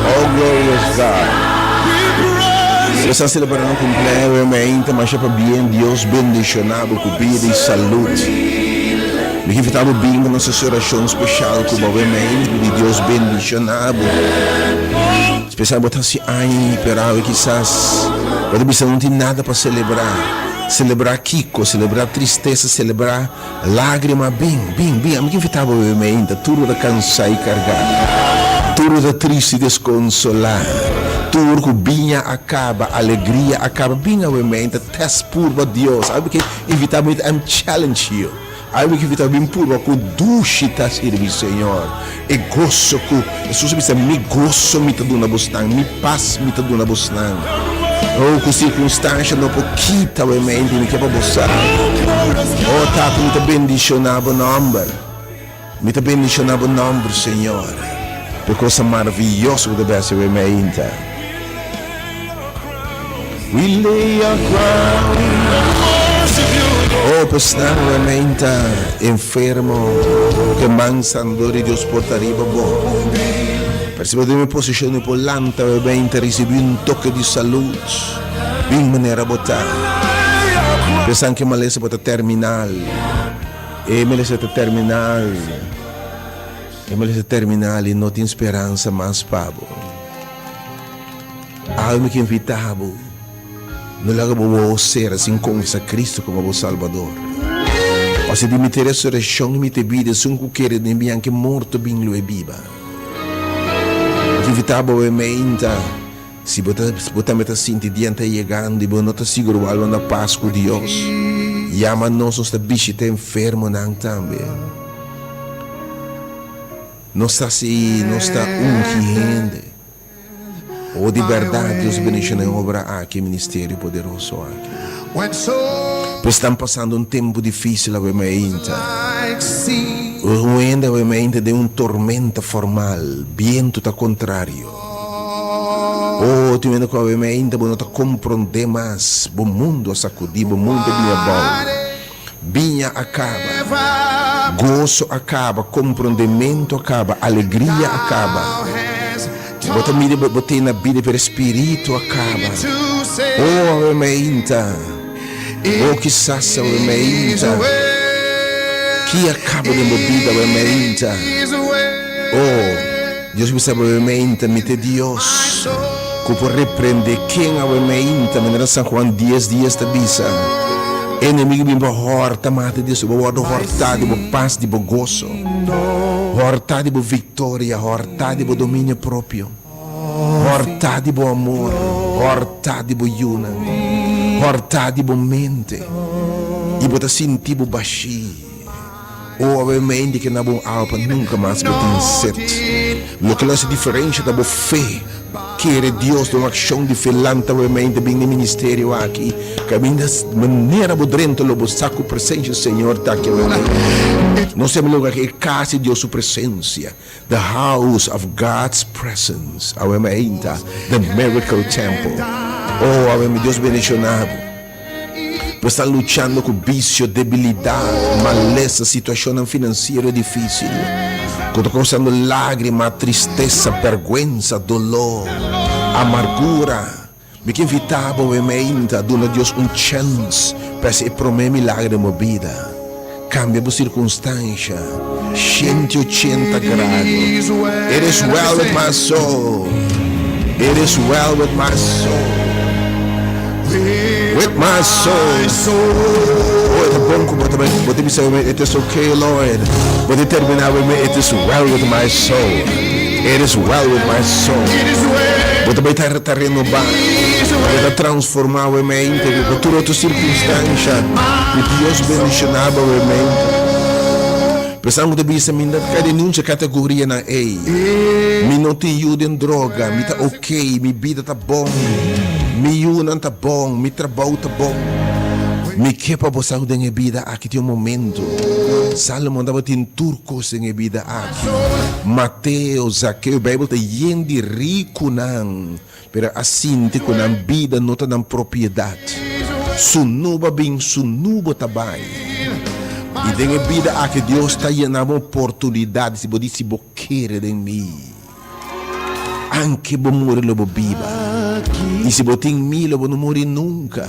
[SPEAKER 2] Oh glorious God. Nos ta celebrando cumpleaños mainta masha pabien Dios bendiciona bo cu bida y salud. Mi ke invita bo bin pa nos haci oracion special cu bo mainta pidi Dios bendiciona bo. Especial bo ta haci aña y pero awe kisas bo ta bisa no tin nada pa celebra. Celebra kico? Celebra tristesa, celebra Lágrima bin, bin, bin, ami ke invitá bo bebe meinta, tur bo ta kansá i kargá, tur bo ta tristu i deskonsolá, tur ku biña a kaba, alegria a kaba, bin awe meinta, tèst purba Dios, ami ke invitá bo, I'm challenge you, ami ke invitá bo bin purba ku dushi ta sirbi Señor, e goso ku Hesus a bisa, mi goso mi ta duna bosnan, mi pas mi ta duna bosnan. Oh, ku sirkunstansha no por kita awe mente, mi ke pa bo sa. Oh, Tata, mi ta bendishoná bo nòmber. Mi ta bendishoná bo nòmber, Señor, pa e kosa maravioso ku ta bèsi awe meinta. We lay our crown and worship you, Lord. Oh, pues nan nuevamente enfermo, ke man sanador di Dios por ta riba bo. Pero si bo den un posishon di por lanta nuevamente risibí un toke di salud, bin manera bo ta. Pensan ke malesa bo ta terminal. E malesa ta terminal. E malesa terminal i no tin speransa mas pa bo. Awe mi ke invitá bo. No laga bo wowo sera sin konfesa Cristo komo bo Salbador. Pasobra di mi te resurekshon i mi te bida, esun ku kere den mi anke morto bin lo e biba. Mi ta invitá bo awe meinta, si bo ta bo tambe ta sinti dia ta yegando i bo no ta sigur bo alma na pas ku Dios, yama nos, nos ta bishita enfermonan tambe. Nos ta hasi, nos ta ungi hende. O di bèrdat Dios bendishona e obra aki, e ministerio poderoso aki. Pues stan pasando un tempu difísil awe mainta. Un hende awe mainta den un tormenta formal, bientu ta kontrario. O tin hende ku awe mainta bo no ta komprondé mas, bo mundu a sakudí, bo mundu a bini abou. Biña a kaba, goso a kaba, komprondementu a kaba, alegria a kaba. Bo ta mira bo tene na bida pero e spiritu a kaba. Oh awe mainta, oh kisas awe mainta, ki a kaba den bo bida awe mainta? Oh, Dios bisa awe mainta, mi ta e Dios ku por reprende ken awe mainta, manera San Juan dies dies ta bisa. E enemigu bin pa hòrta, mata di bo wòrdu hòrtá di bo pas, di bo goso, hòrtá di bo viktoria, hòrtá di bo dominio propio, hòrtá di bo amor, hòrtá di bo yunan, hòrtá di bo mente, i bo ta sinti bo bashí. O awe mente ke na bo un awa pa nunka mas bo tin set. Loke lo hasi diferensha ta bo fe. Kere Dios den un akshon di fe lanta awe mente bin den ministerio aki. Kaminda manera bo drenta lo bo sa ku presensia di Señor ta aki awe mente. Nos ta logra aki e kas di Dios su presensia, the house of God's presence awe mente, the miracle temple. Oh awe mente Dios bendiciona bo. Bo sta luchando ku bisio, debilidat, malesa, situashonnan finansiero difísil ku ta kousando lágrima, tristesa, bèrgwensa, doló, amargura. Mi ke invitá bo awe meinta duna Dios un chèns pa hasi e promé milager den bo bida. Kambia bo sirkunstansha shenti ochenta grado. It is well with my soul. It is well with my soul. With my soul. Oh, e ta bon ku bo ta bai, bo ta bisa awe, it is okay, Lord. Bo ta termina awe, it is well with my soul. It is well with my soul. Bo ta bai ta, ta renobá. Bo ta transformá awe mente ku tur otro sirkunstansha. Ku Dios bendishoná bo awe mente. Pensando ku ta bisa mi no ta kai den niun kategorianan ei. Mi no tin yu den droga, mi ta ok, mi bida ta bon, mi yunan ta bon, mi trabou ta bon. Mi ke pa bo sa ku den e bida aki tin un momento. Salomon tabatin tur kos den e bida aki. Mateo, Zakeo, Beibel ta yen di rikunan, pero a sinti ku nan bida no ta nan propiedat. Sunú bo a bin, sunú bo ta bai. I den e bida aki Dios ta yena bo oportunidat si bo di si bo kere den mi, anke bo muri lo bo biba. I si bo tin mi lo bo no muri nunka.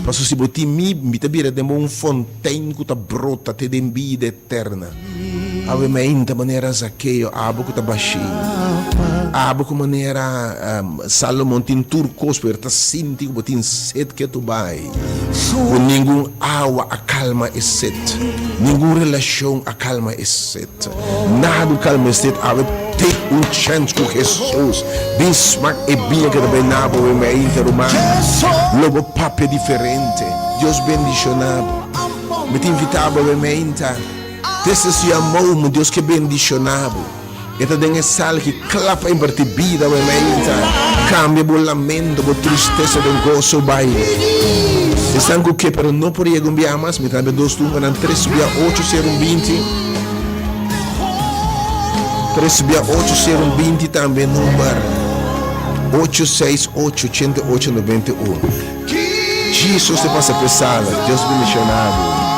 [SPEAKER 2] Pasobra si bo tin mi, mi ta bira den bo un fontein ku ta brota te den bida eterna. Awe mainta manera Zakeo, abo ku ta bashí. Abo ku manera Salomon tin tur kos, pero ta sinti ku bo tin set ketu bai. Ku ningun awa a kalma e set. Ningun relashon a kalma e set. Nada a kalma e set. Awe take un chèns ku Hesus. Bin smak e biña ku ta bai na bo awe mainta, ruman. Lo bo papia diferente. Dios bendishoná bo. Mi ta invitá bo awe mainta. This is your moment, Dios ke bendishoná bo. E ta den e sal ki kla pa impartí bida awe mainta. Kambia bo lamento, bo tristesa den goso baile. Esnan ku ke pero no por yega un biaha mas, mi ta daba e dos numbernan, tres bia ocho sero un binti, tres bia ocho sero un binti tambe number ocho seis ocho ochenta i ocho noventa i un. Jesus ta pasa p'e sala. Dios bendishoná bo.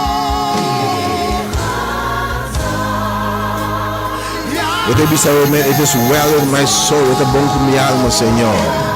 [SPEAKER 2] Bo ta bisa bo mes, It is well with my soul, e ta bon ku mi alma, Señor.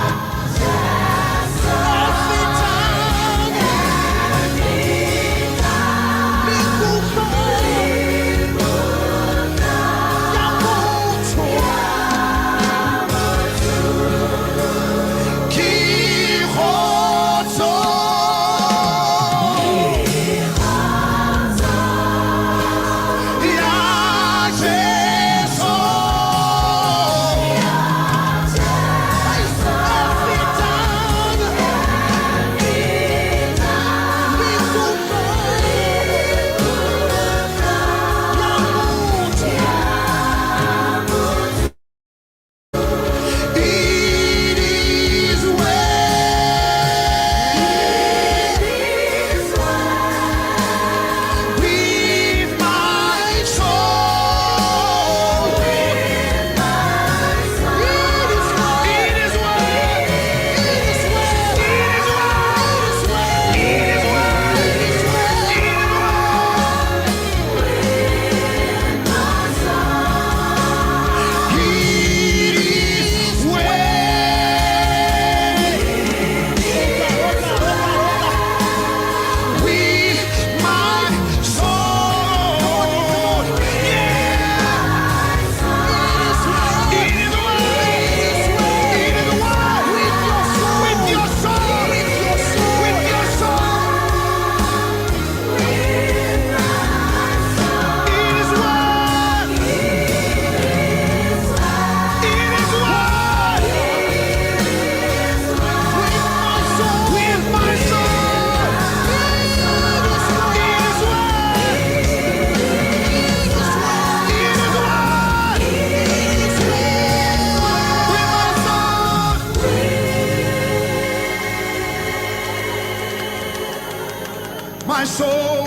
[SPEAKER 3] My soul.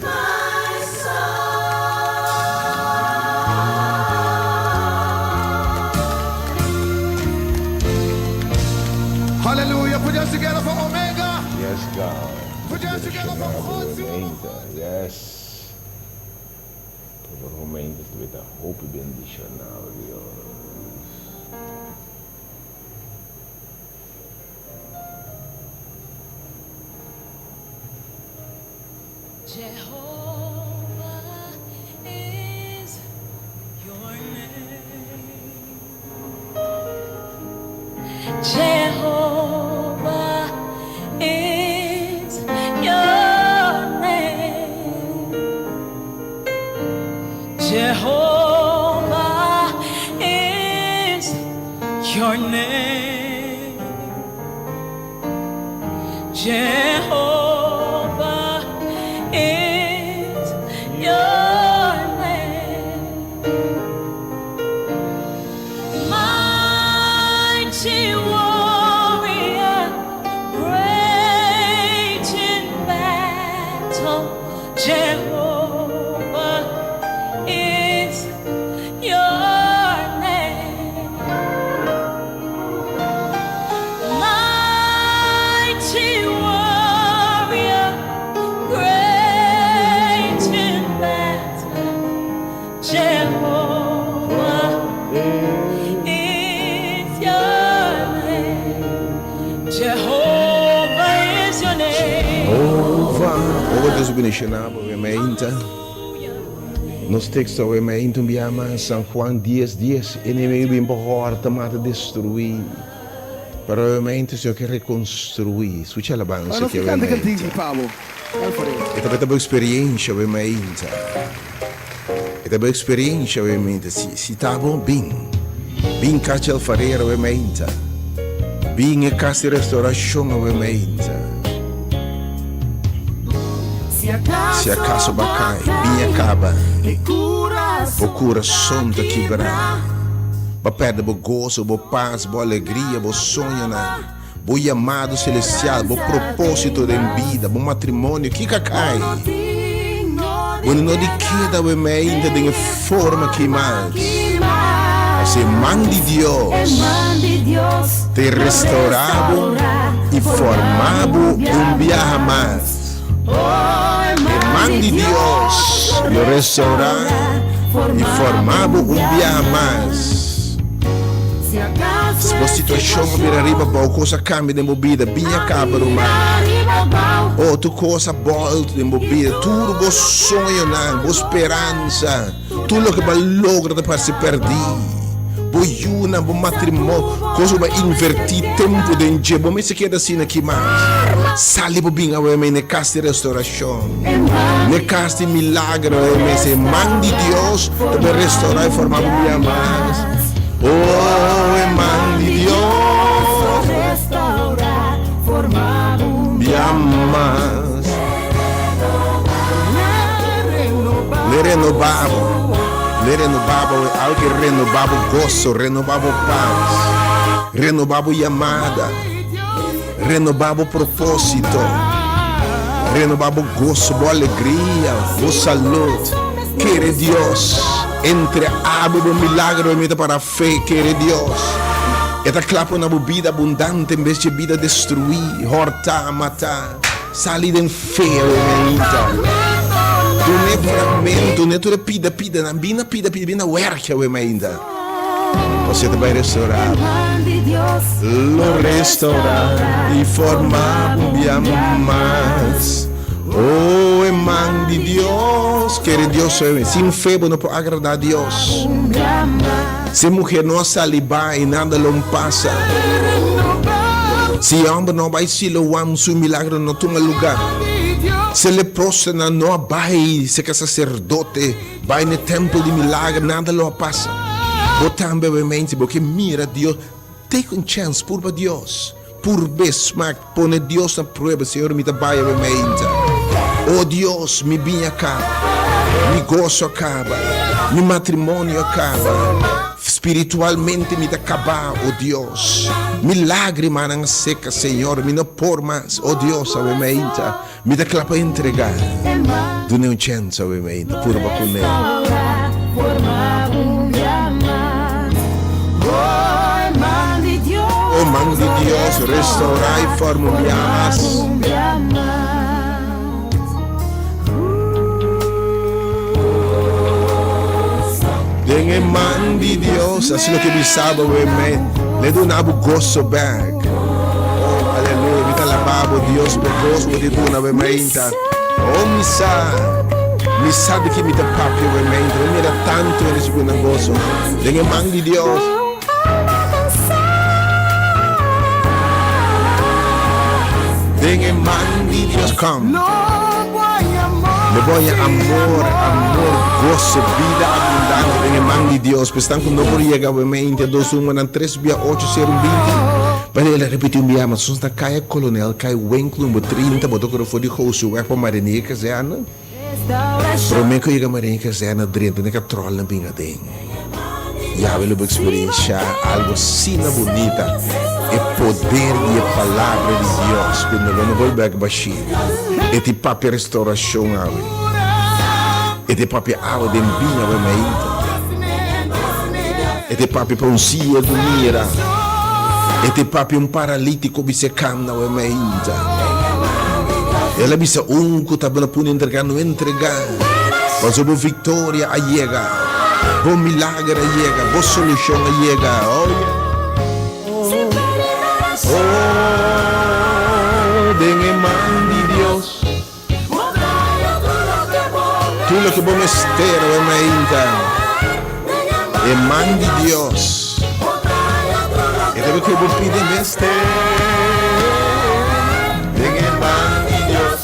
[SPEAKER 1] My soul.
[SPEAKER 3] Hallelujah. Put your hands together for Omega.
[SPEAKER 2] Yes, God.
[SPEAKER 3] Put your hands together for
[SPEAKER 2] Omega. Yes. Por momento ta hopi bendishoná, Dios.
[SPEAKER 1] Jehovah is your name. Jehovah is your name. Jehovah is your name. Jehovah is your name. Mighty warrior, great in battle, Jehovah is your name. Mighty warrior, great in battle, Jehovah is your name. Jehovah is your name.
[SPEAKER 2] Jehovah, ora Dios bendiciona bo mainta. Nos texto awe mainta un bia mas, San Juan 10, 10, Enemigo bin pa horta, mata, destrui. Pero awe mainta Señor ke reconstrui. Scucha alabanza
[SPEAKER 3] Nos
[SPEAKER 2] ki awe
[SPEAKER 3] canta
[SPEAKER 2] mainta.
[SPEAKER 3] cantingi, Pablo. Alfredo.
[SPEAKER 2] E tabata bo experiencia awe mainta. E ta bo experiencia awe mainta. Si, si ta bo, bin. Bin Cachi Alfarero awe mainta. Bin e cas di restauracion awe mainta. Si acaso bo a cai, bin a caba. Bo curason ta kibra. Bo a perde bo gozo, bo paz, bo alegria, bo soñonan, bo yamado celestial, bo proposito den bida, bo matrimonio. Kico a cai? Bo no di keda awe meinta den e forma aki mas. Pasobra e man di Dios te restaura bo i forma bo un biaha mas. E man di Dios lo restaura. I forma bo un biaha mas. Si bo situashon a bira riba bou, kos a kambia den bo bida, biña kaba ruman. Oh, tur kos a bòlt den bo bida, tur bo soñonan, bo speransa, tur loke bo a logra ta parse pèrdí. Bo yunan, bo matrimonio, kos ku bo a invertí tempu den dje, bo mester keda asina aki mas. Sali bo bin awe na e kas di restorashon, na e kas di milagro, awe mester e man di Dios ta por restorá i forma bo bia mas. Oh, e man di Dios bia mas. Le renobá bo, le renobá bo, algo ke renobá bo goso, renobá bo pas, renobá bo yamada, renobá bo propósito, renobá bo goso, bo alegria, bo salud. Kere Dios, entre abo bo milagro e meta para fe, kere Dios. E ta kla pone bo bida abundante en bes dje bida destruí, hòrtá, matá. Sali den fe awe mainta. Dun'e fragmento, dun'e tur e pida pidanan. Bin na pida pida, bin na wèrki awe mainta. Pasobra e ta bai restorá bo. Lo restorá i forma bo bia mas. O e man di Dios. Kere Dios awe. Sin fe bo no por agradá Dios. Si e muher no a sali bai, nada lo pasa. Si e homber no a bai Siloam, su milagro no tuma lugar. Si e leprosonan no a bai serka saserdote, bai na e tempel di milagro, nada lo a pasa. Bo tambe awe, si bo ke mira Dios, take un chance, purba Dios. Purbe smak, pone Dios na prueba, Señor, mi ta bai awe mainta. O Dios, mi biña a kaba, mi goso a kaba, mi matrimonio a kaba, spiritualmente mi ta kabá, o Dios. Mi lágrimanan a seka, Señor, mi no por mas, o Dios, awe mainta, mi ta kla pa entregá. Dun'e un chèns awe mainta, purba kuné. O man di Dios, restaurá i forma un bia mas. Den e man di Dios, asina loke bisa bo awe mei, le duna bo goso bek. Oh, aleluya, mi ta alabá bo, Dios, pa e goso ku bo ta duna awe meinta. Oh, mi sa, mi sa di ki mi ta papia awe meinta. Mi mira tantu hende su ku nan goso den e man di Dios. Den e man di Dios, kom. Lo bo haña amor, amor, goso, bida abundante den e man di Dios. Pues esnan ku no por yega awe meinta, dos umanan tres bia ocho sero un binti. Pero el a repiti un bia mas, nos na Kaya Kolonel, Kai Winkel number 30, bo ta kore for di Gooseweg pa Marinier Kazerne. Prome ku yega Marinier Kazerne drenta den e katròlnan bin aden. Yahweh lo bo eksperenshá algu asina bunita, e poder di e Palabra di Dios ku no lo no bolbe bèk bashí. E tin papia restourashon awe. E tin papia awa den biña awe mainta. E tin papia pa un siegu mira. E tin papia un paralítiko bisa kanda awe mainta. El a bisa un ku tabata puni entregá no entregá, pasobra bo viktoria a yega. Bo milager a yega, bo solushon a yega. Oh yeah. Oh, den e man di Dios. Tur loke bo mester awe mainta, e man di Dios. E ta loke bo pidi mester, den e man di Dios.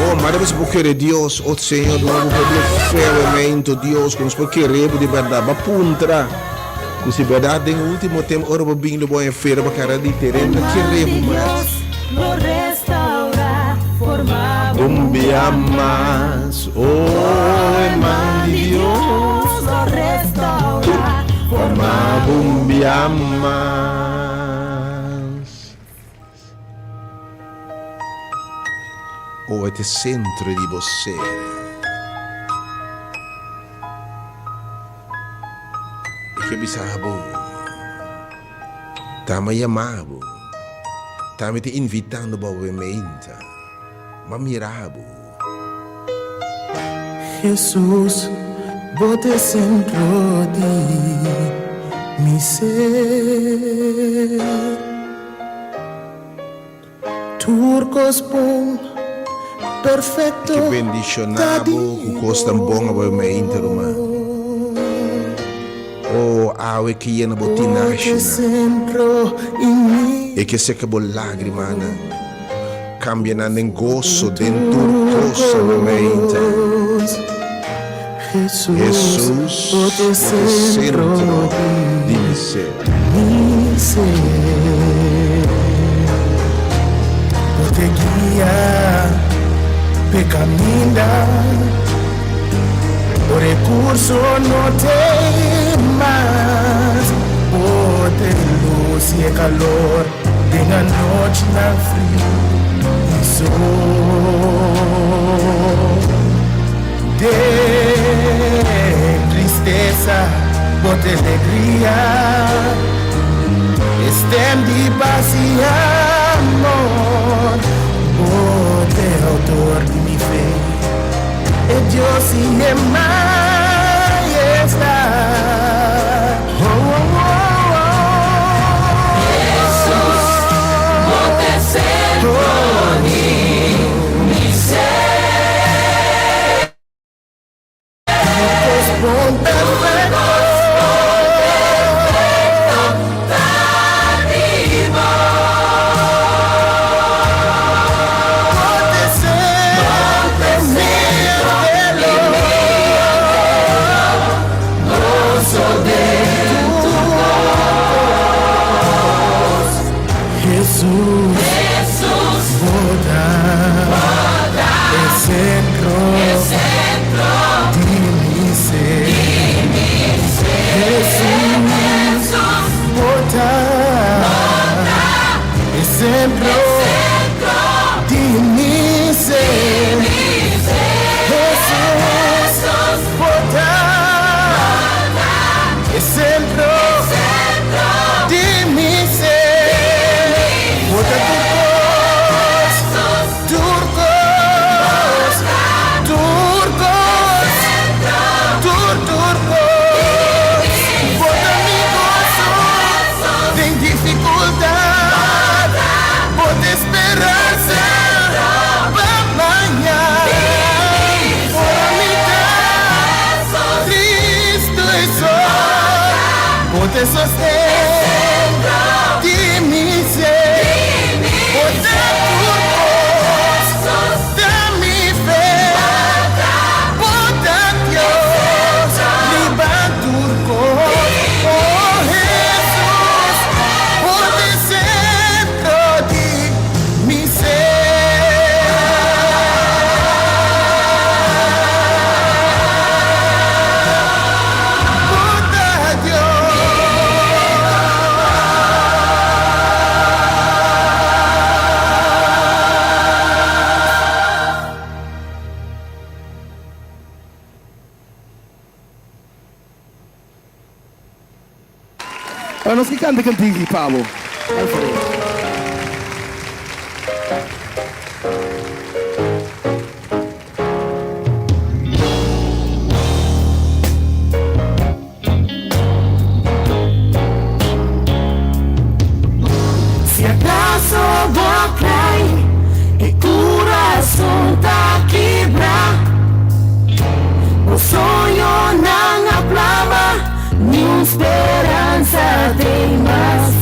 [SPEAKER 2] Oh, mara bo si por kere Dios, oh Señor, duna bo pueblo fe awe Dios, ku nos por kere bo di bèrdat. Bo a puntra ku si bèrdat den ultimo tempu ora bo bin lo bo haña fe riba kara di tereno, ta kere bo mas. Un bia mas, oh, e man di Dios. Forma bo un bia mas. Oh, e ta e sentro di bo ser. E ke bisa bo, Ta mi a yama bo, ta mi ta invitando bo awe meinta. M'a mira bo.
[SPEAKER 3] Hesus, bo t'e sentro di mi ser. Tur kos bon, perfekto
[SPEAKER 2] Ke bendishoná
[SPEAKER 3] ta
[SPEAKER 2] bo ku
[SPEAKER 3] di
[SPEAKER 2] kosnan bon awe meinte, ruman.
[SPEAKER 3] bo.
[SPEAKER 2] O awe ke yena bo
[SPEAKER 3] Bo t'e
[SPEAKER 2] tinashinan.
[SPEAKER 3] sentro di mi
[SPEAKER 2] E ke seka bo lágrimanan. Kambia nan den goso den tur kos awe meinte.
[SPEAKER 3] Hesus,
[SPEAKER 2] Hesus,
[SPEAKER 3] bo t'e
[SPEAKER 2] bo t'e
[SPEAKER 3] sentro
[SPEAKER 2] sentro
[SPEAKER 3] di
[SPEAKER 2] di mi ser.
[SPEAKER 3] mi ser. Bo t'e guia p'e kaminda, bo rekurso no t'ei mas. Bo t'e lus i e kalor den anochinan friu i sol. Den tristesa bo t'e alegria, e stem di pas i amor. Bo t'e autor di mi fe, e Dios i e Majestad. Oh, oh, oh, oh.
[SPEAKER 1] Hesus, bo t'e sentro di mi ser.
[SPEAKER 3] Kos bon perfekto.
[SPEAKER 1] Ta di bo.
[SPEAKER 3] Bo t'e sentro di mi
[SPEAKER 1] Goso den tur kos.
[SPEAKER 3] Hesus,
[SPEAKER 1] Hesus,
[SPEAKER 3] bo ta e sentro
[SPEAKER 1] sentro
[SPEAKER 3] di mi ser. Hesus,
[SPEAKER 1] Hesus,
[SPEAKER 3] bo ta e sentro
[SPEAKER 1] sentro
[SPEAKER 3] di mi ser. Hesus,
[SPEAKER 1] Hesus,
[SPEAKER 3] bo ta e sentro
[SPEAKER 1] sentro
[SPEAKER 3] di mi ser. Bo ta tur kos, tur kos, tur kos, tur tur kos. Bo ta mi goso den difikultat. Bo ta speransa pa mañan. Ora mi ta tristu i so. Bo ta sosten di mi ser. Bo ta tur kos, ta mi fe. Bo ta Dios, riba tur kos. Oh Hesus, bo ta sentro di mi ser. Bo ta Dios.
[SPEAKER 5] Ora nos ki kanta kantiki pa bo, Alfredo.
[SPEAKER 1] Si akaso bo kai i kurason ta kibra, bo soñonan a plama, niun speransa t'ei mas.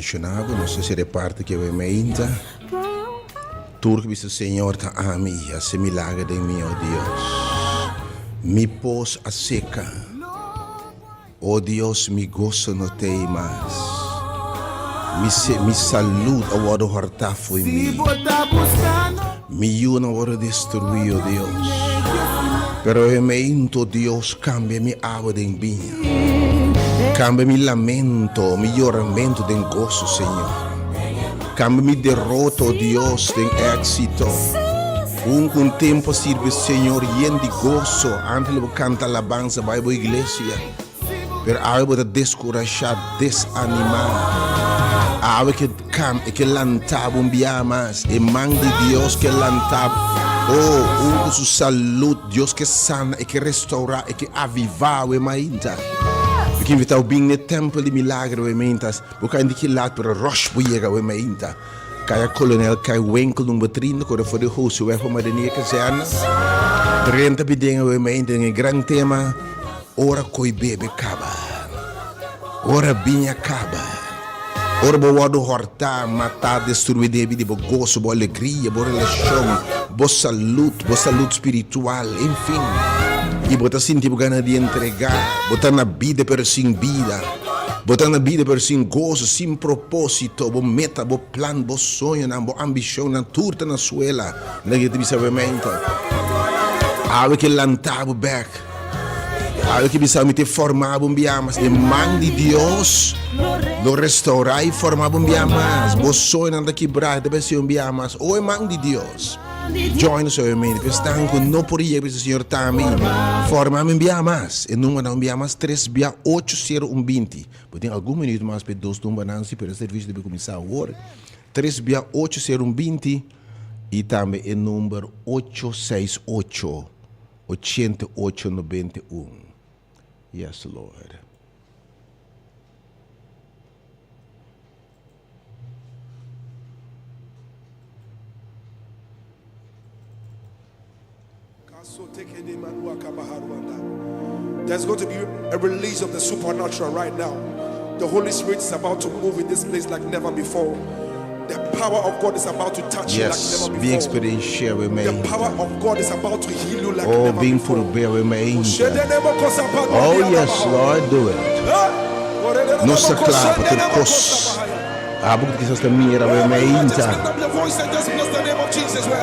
[SPEAKER 2] bendishoná bo. Nos ta sera e parti ke bo meinta. Tur ke bisa Señor ta ami, hasi milager den mi, o Dios. Mi pos a seka. O Dios, mi goso no t'ei mas. Mi mi salud a wòrdu hòrtá fo'i mi. Mi yunan a wòrdu destruí, o Dios. Pero e meinto, Dios, kambia mi awa den biña. Kambia mi lamento, mi yoramentu den goso, Señor. Kambia mi derota, o Dios, den éksito. Un ku un tempu a sirbi Señor yen di goso, antes lo bo kanta alabansa bai bo iglesia. Pero awe bo ta deskurashá, desanimá. Awe ke kam, e ke lanta bo un bia mas. E man di Dios ke lanta bo. Oh, un ku su salud, Dios ke sana, e ke restourá, e ke avivá awe mainta. Mi ke invitá bo bin n'e tèmpel di milagro awe mainta. Bo ka di ki lat, pero ròsh bo yega awe mainta. Kaya Kolonel Kai Winkel number 30, kore for di Hosiweg pa Madenie Kazerne. 30 biden awe mainta den e gran tema Ora koi bebe kaba, ora biña kaba, ora bo wòrdu hòrtá, matá, destruí debi di bo goso, bo alegria, bo relashon, bo salud, bo salud spiritual, enfin. I bo ta sinti bo gana di entregá, bo ta na bida pero sin bida. Bo ta na bida pero sin goso, sin propósito, bo meta, bo plan, bo soñonan, bo ambishonnan tur ta na suela. Nan ke ta bisa bo meinta. Awe ke lanta bo bek. Awe ke bisa mi te forma bo un bia mas. E man di Dios lo restaura i forma bo un bia mas. Bo soñonan ta kibrá, ta besi un bia mas. O e man di Dios. Join us awe meinta. Esnan ku no por yega bisa Señor ta mi forma mi un bia mas. E numbernan un bia mas tres bia ocho sero un binti. Bo tin algun minuut mas pa e dos numbernan si pero e servicio debe kuminsá awor. Tres bia ocho sero un binti i tambe e number ocho seis ocho ochenta i ocho nobenta i un. Yes Lord.
[SPEAKER 6] There's going to be a release of the supernatural right now. The Holy Spirit is about to move in this place like never before. The power of God is about to touch
[SPEAKER 2] yes,
[SPEAKER 6] you like never
[SPEAKER 2] bem
[SPEAKER 6] before.
[SPEAKER 2] experienciar we
[SPEAKER 6] The power of God is about to heal you like
[SPEAKER 2] Oh,
[SPEAKER 6] never
[SPEAKER 2] bem
[SPEAKER 6] before.
[SPEAKER 2] por we Oh yes, Lord, do it. Nos ta kla pa tur kos. Abo ku kisas ta mira awe meinta.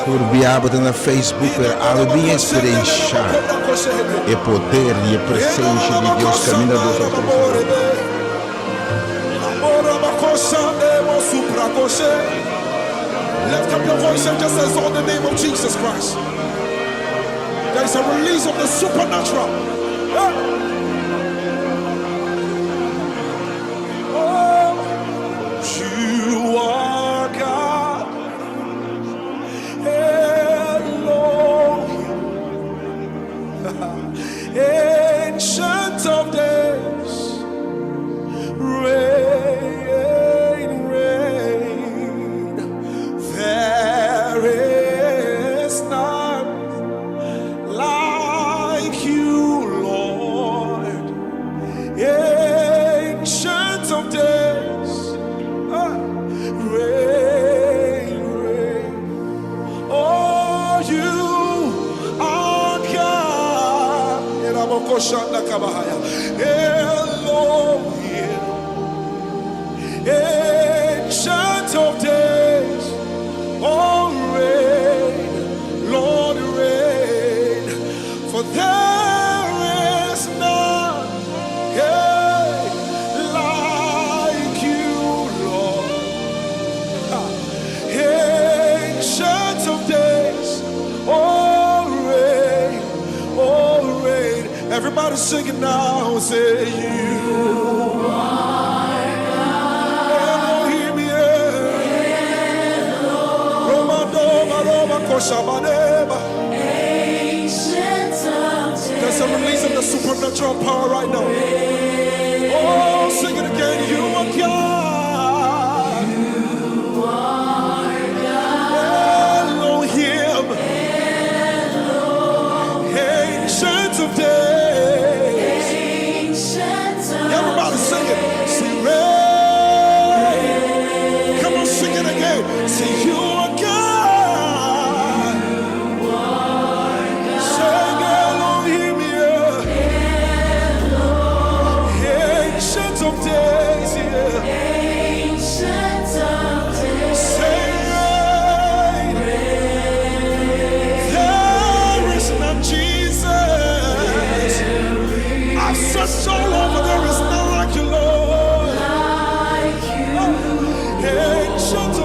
[SPEAKER 2] Tur bia bo ta na Facebook pero awe bin eksperensha e poder di e presensha di Dios kaminda dos òf tres ta
[SPEAKER 6] Lift up your voice and just exalt the name of Jesus Christ. There is a release of the supernatural. Oh, you are God. Elohim. Ancient of days. Reign, reign. There is none like you, Lord. Ancient of days. Ah, reign, reign. Oh, you are God. Elohim. Ancient of days. Oh, reign, Lord, reign. For there is none yeah, like you, Lord. Ancient of days, oh reign, oh reign. Everybody sing it now, say you are Elohim, yeah. Roma, Doma, Roma, Koshabaneba. There's a release of the supernatural power right now. Oh, sing it again. You are God. Elohim. Ancient of days. Everybody sing it. Sing reign. Say you are God. Say Elohim, yeah. Ancient of days, yeah. Say reign. There is none, Jesus. I've searched all over, there is none like you, Lord. Ancient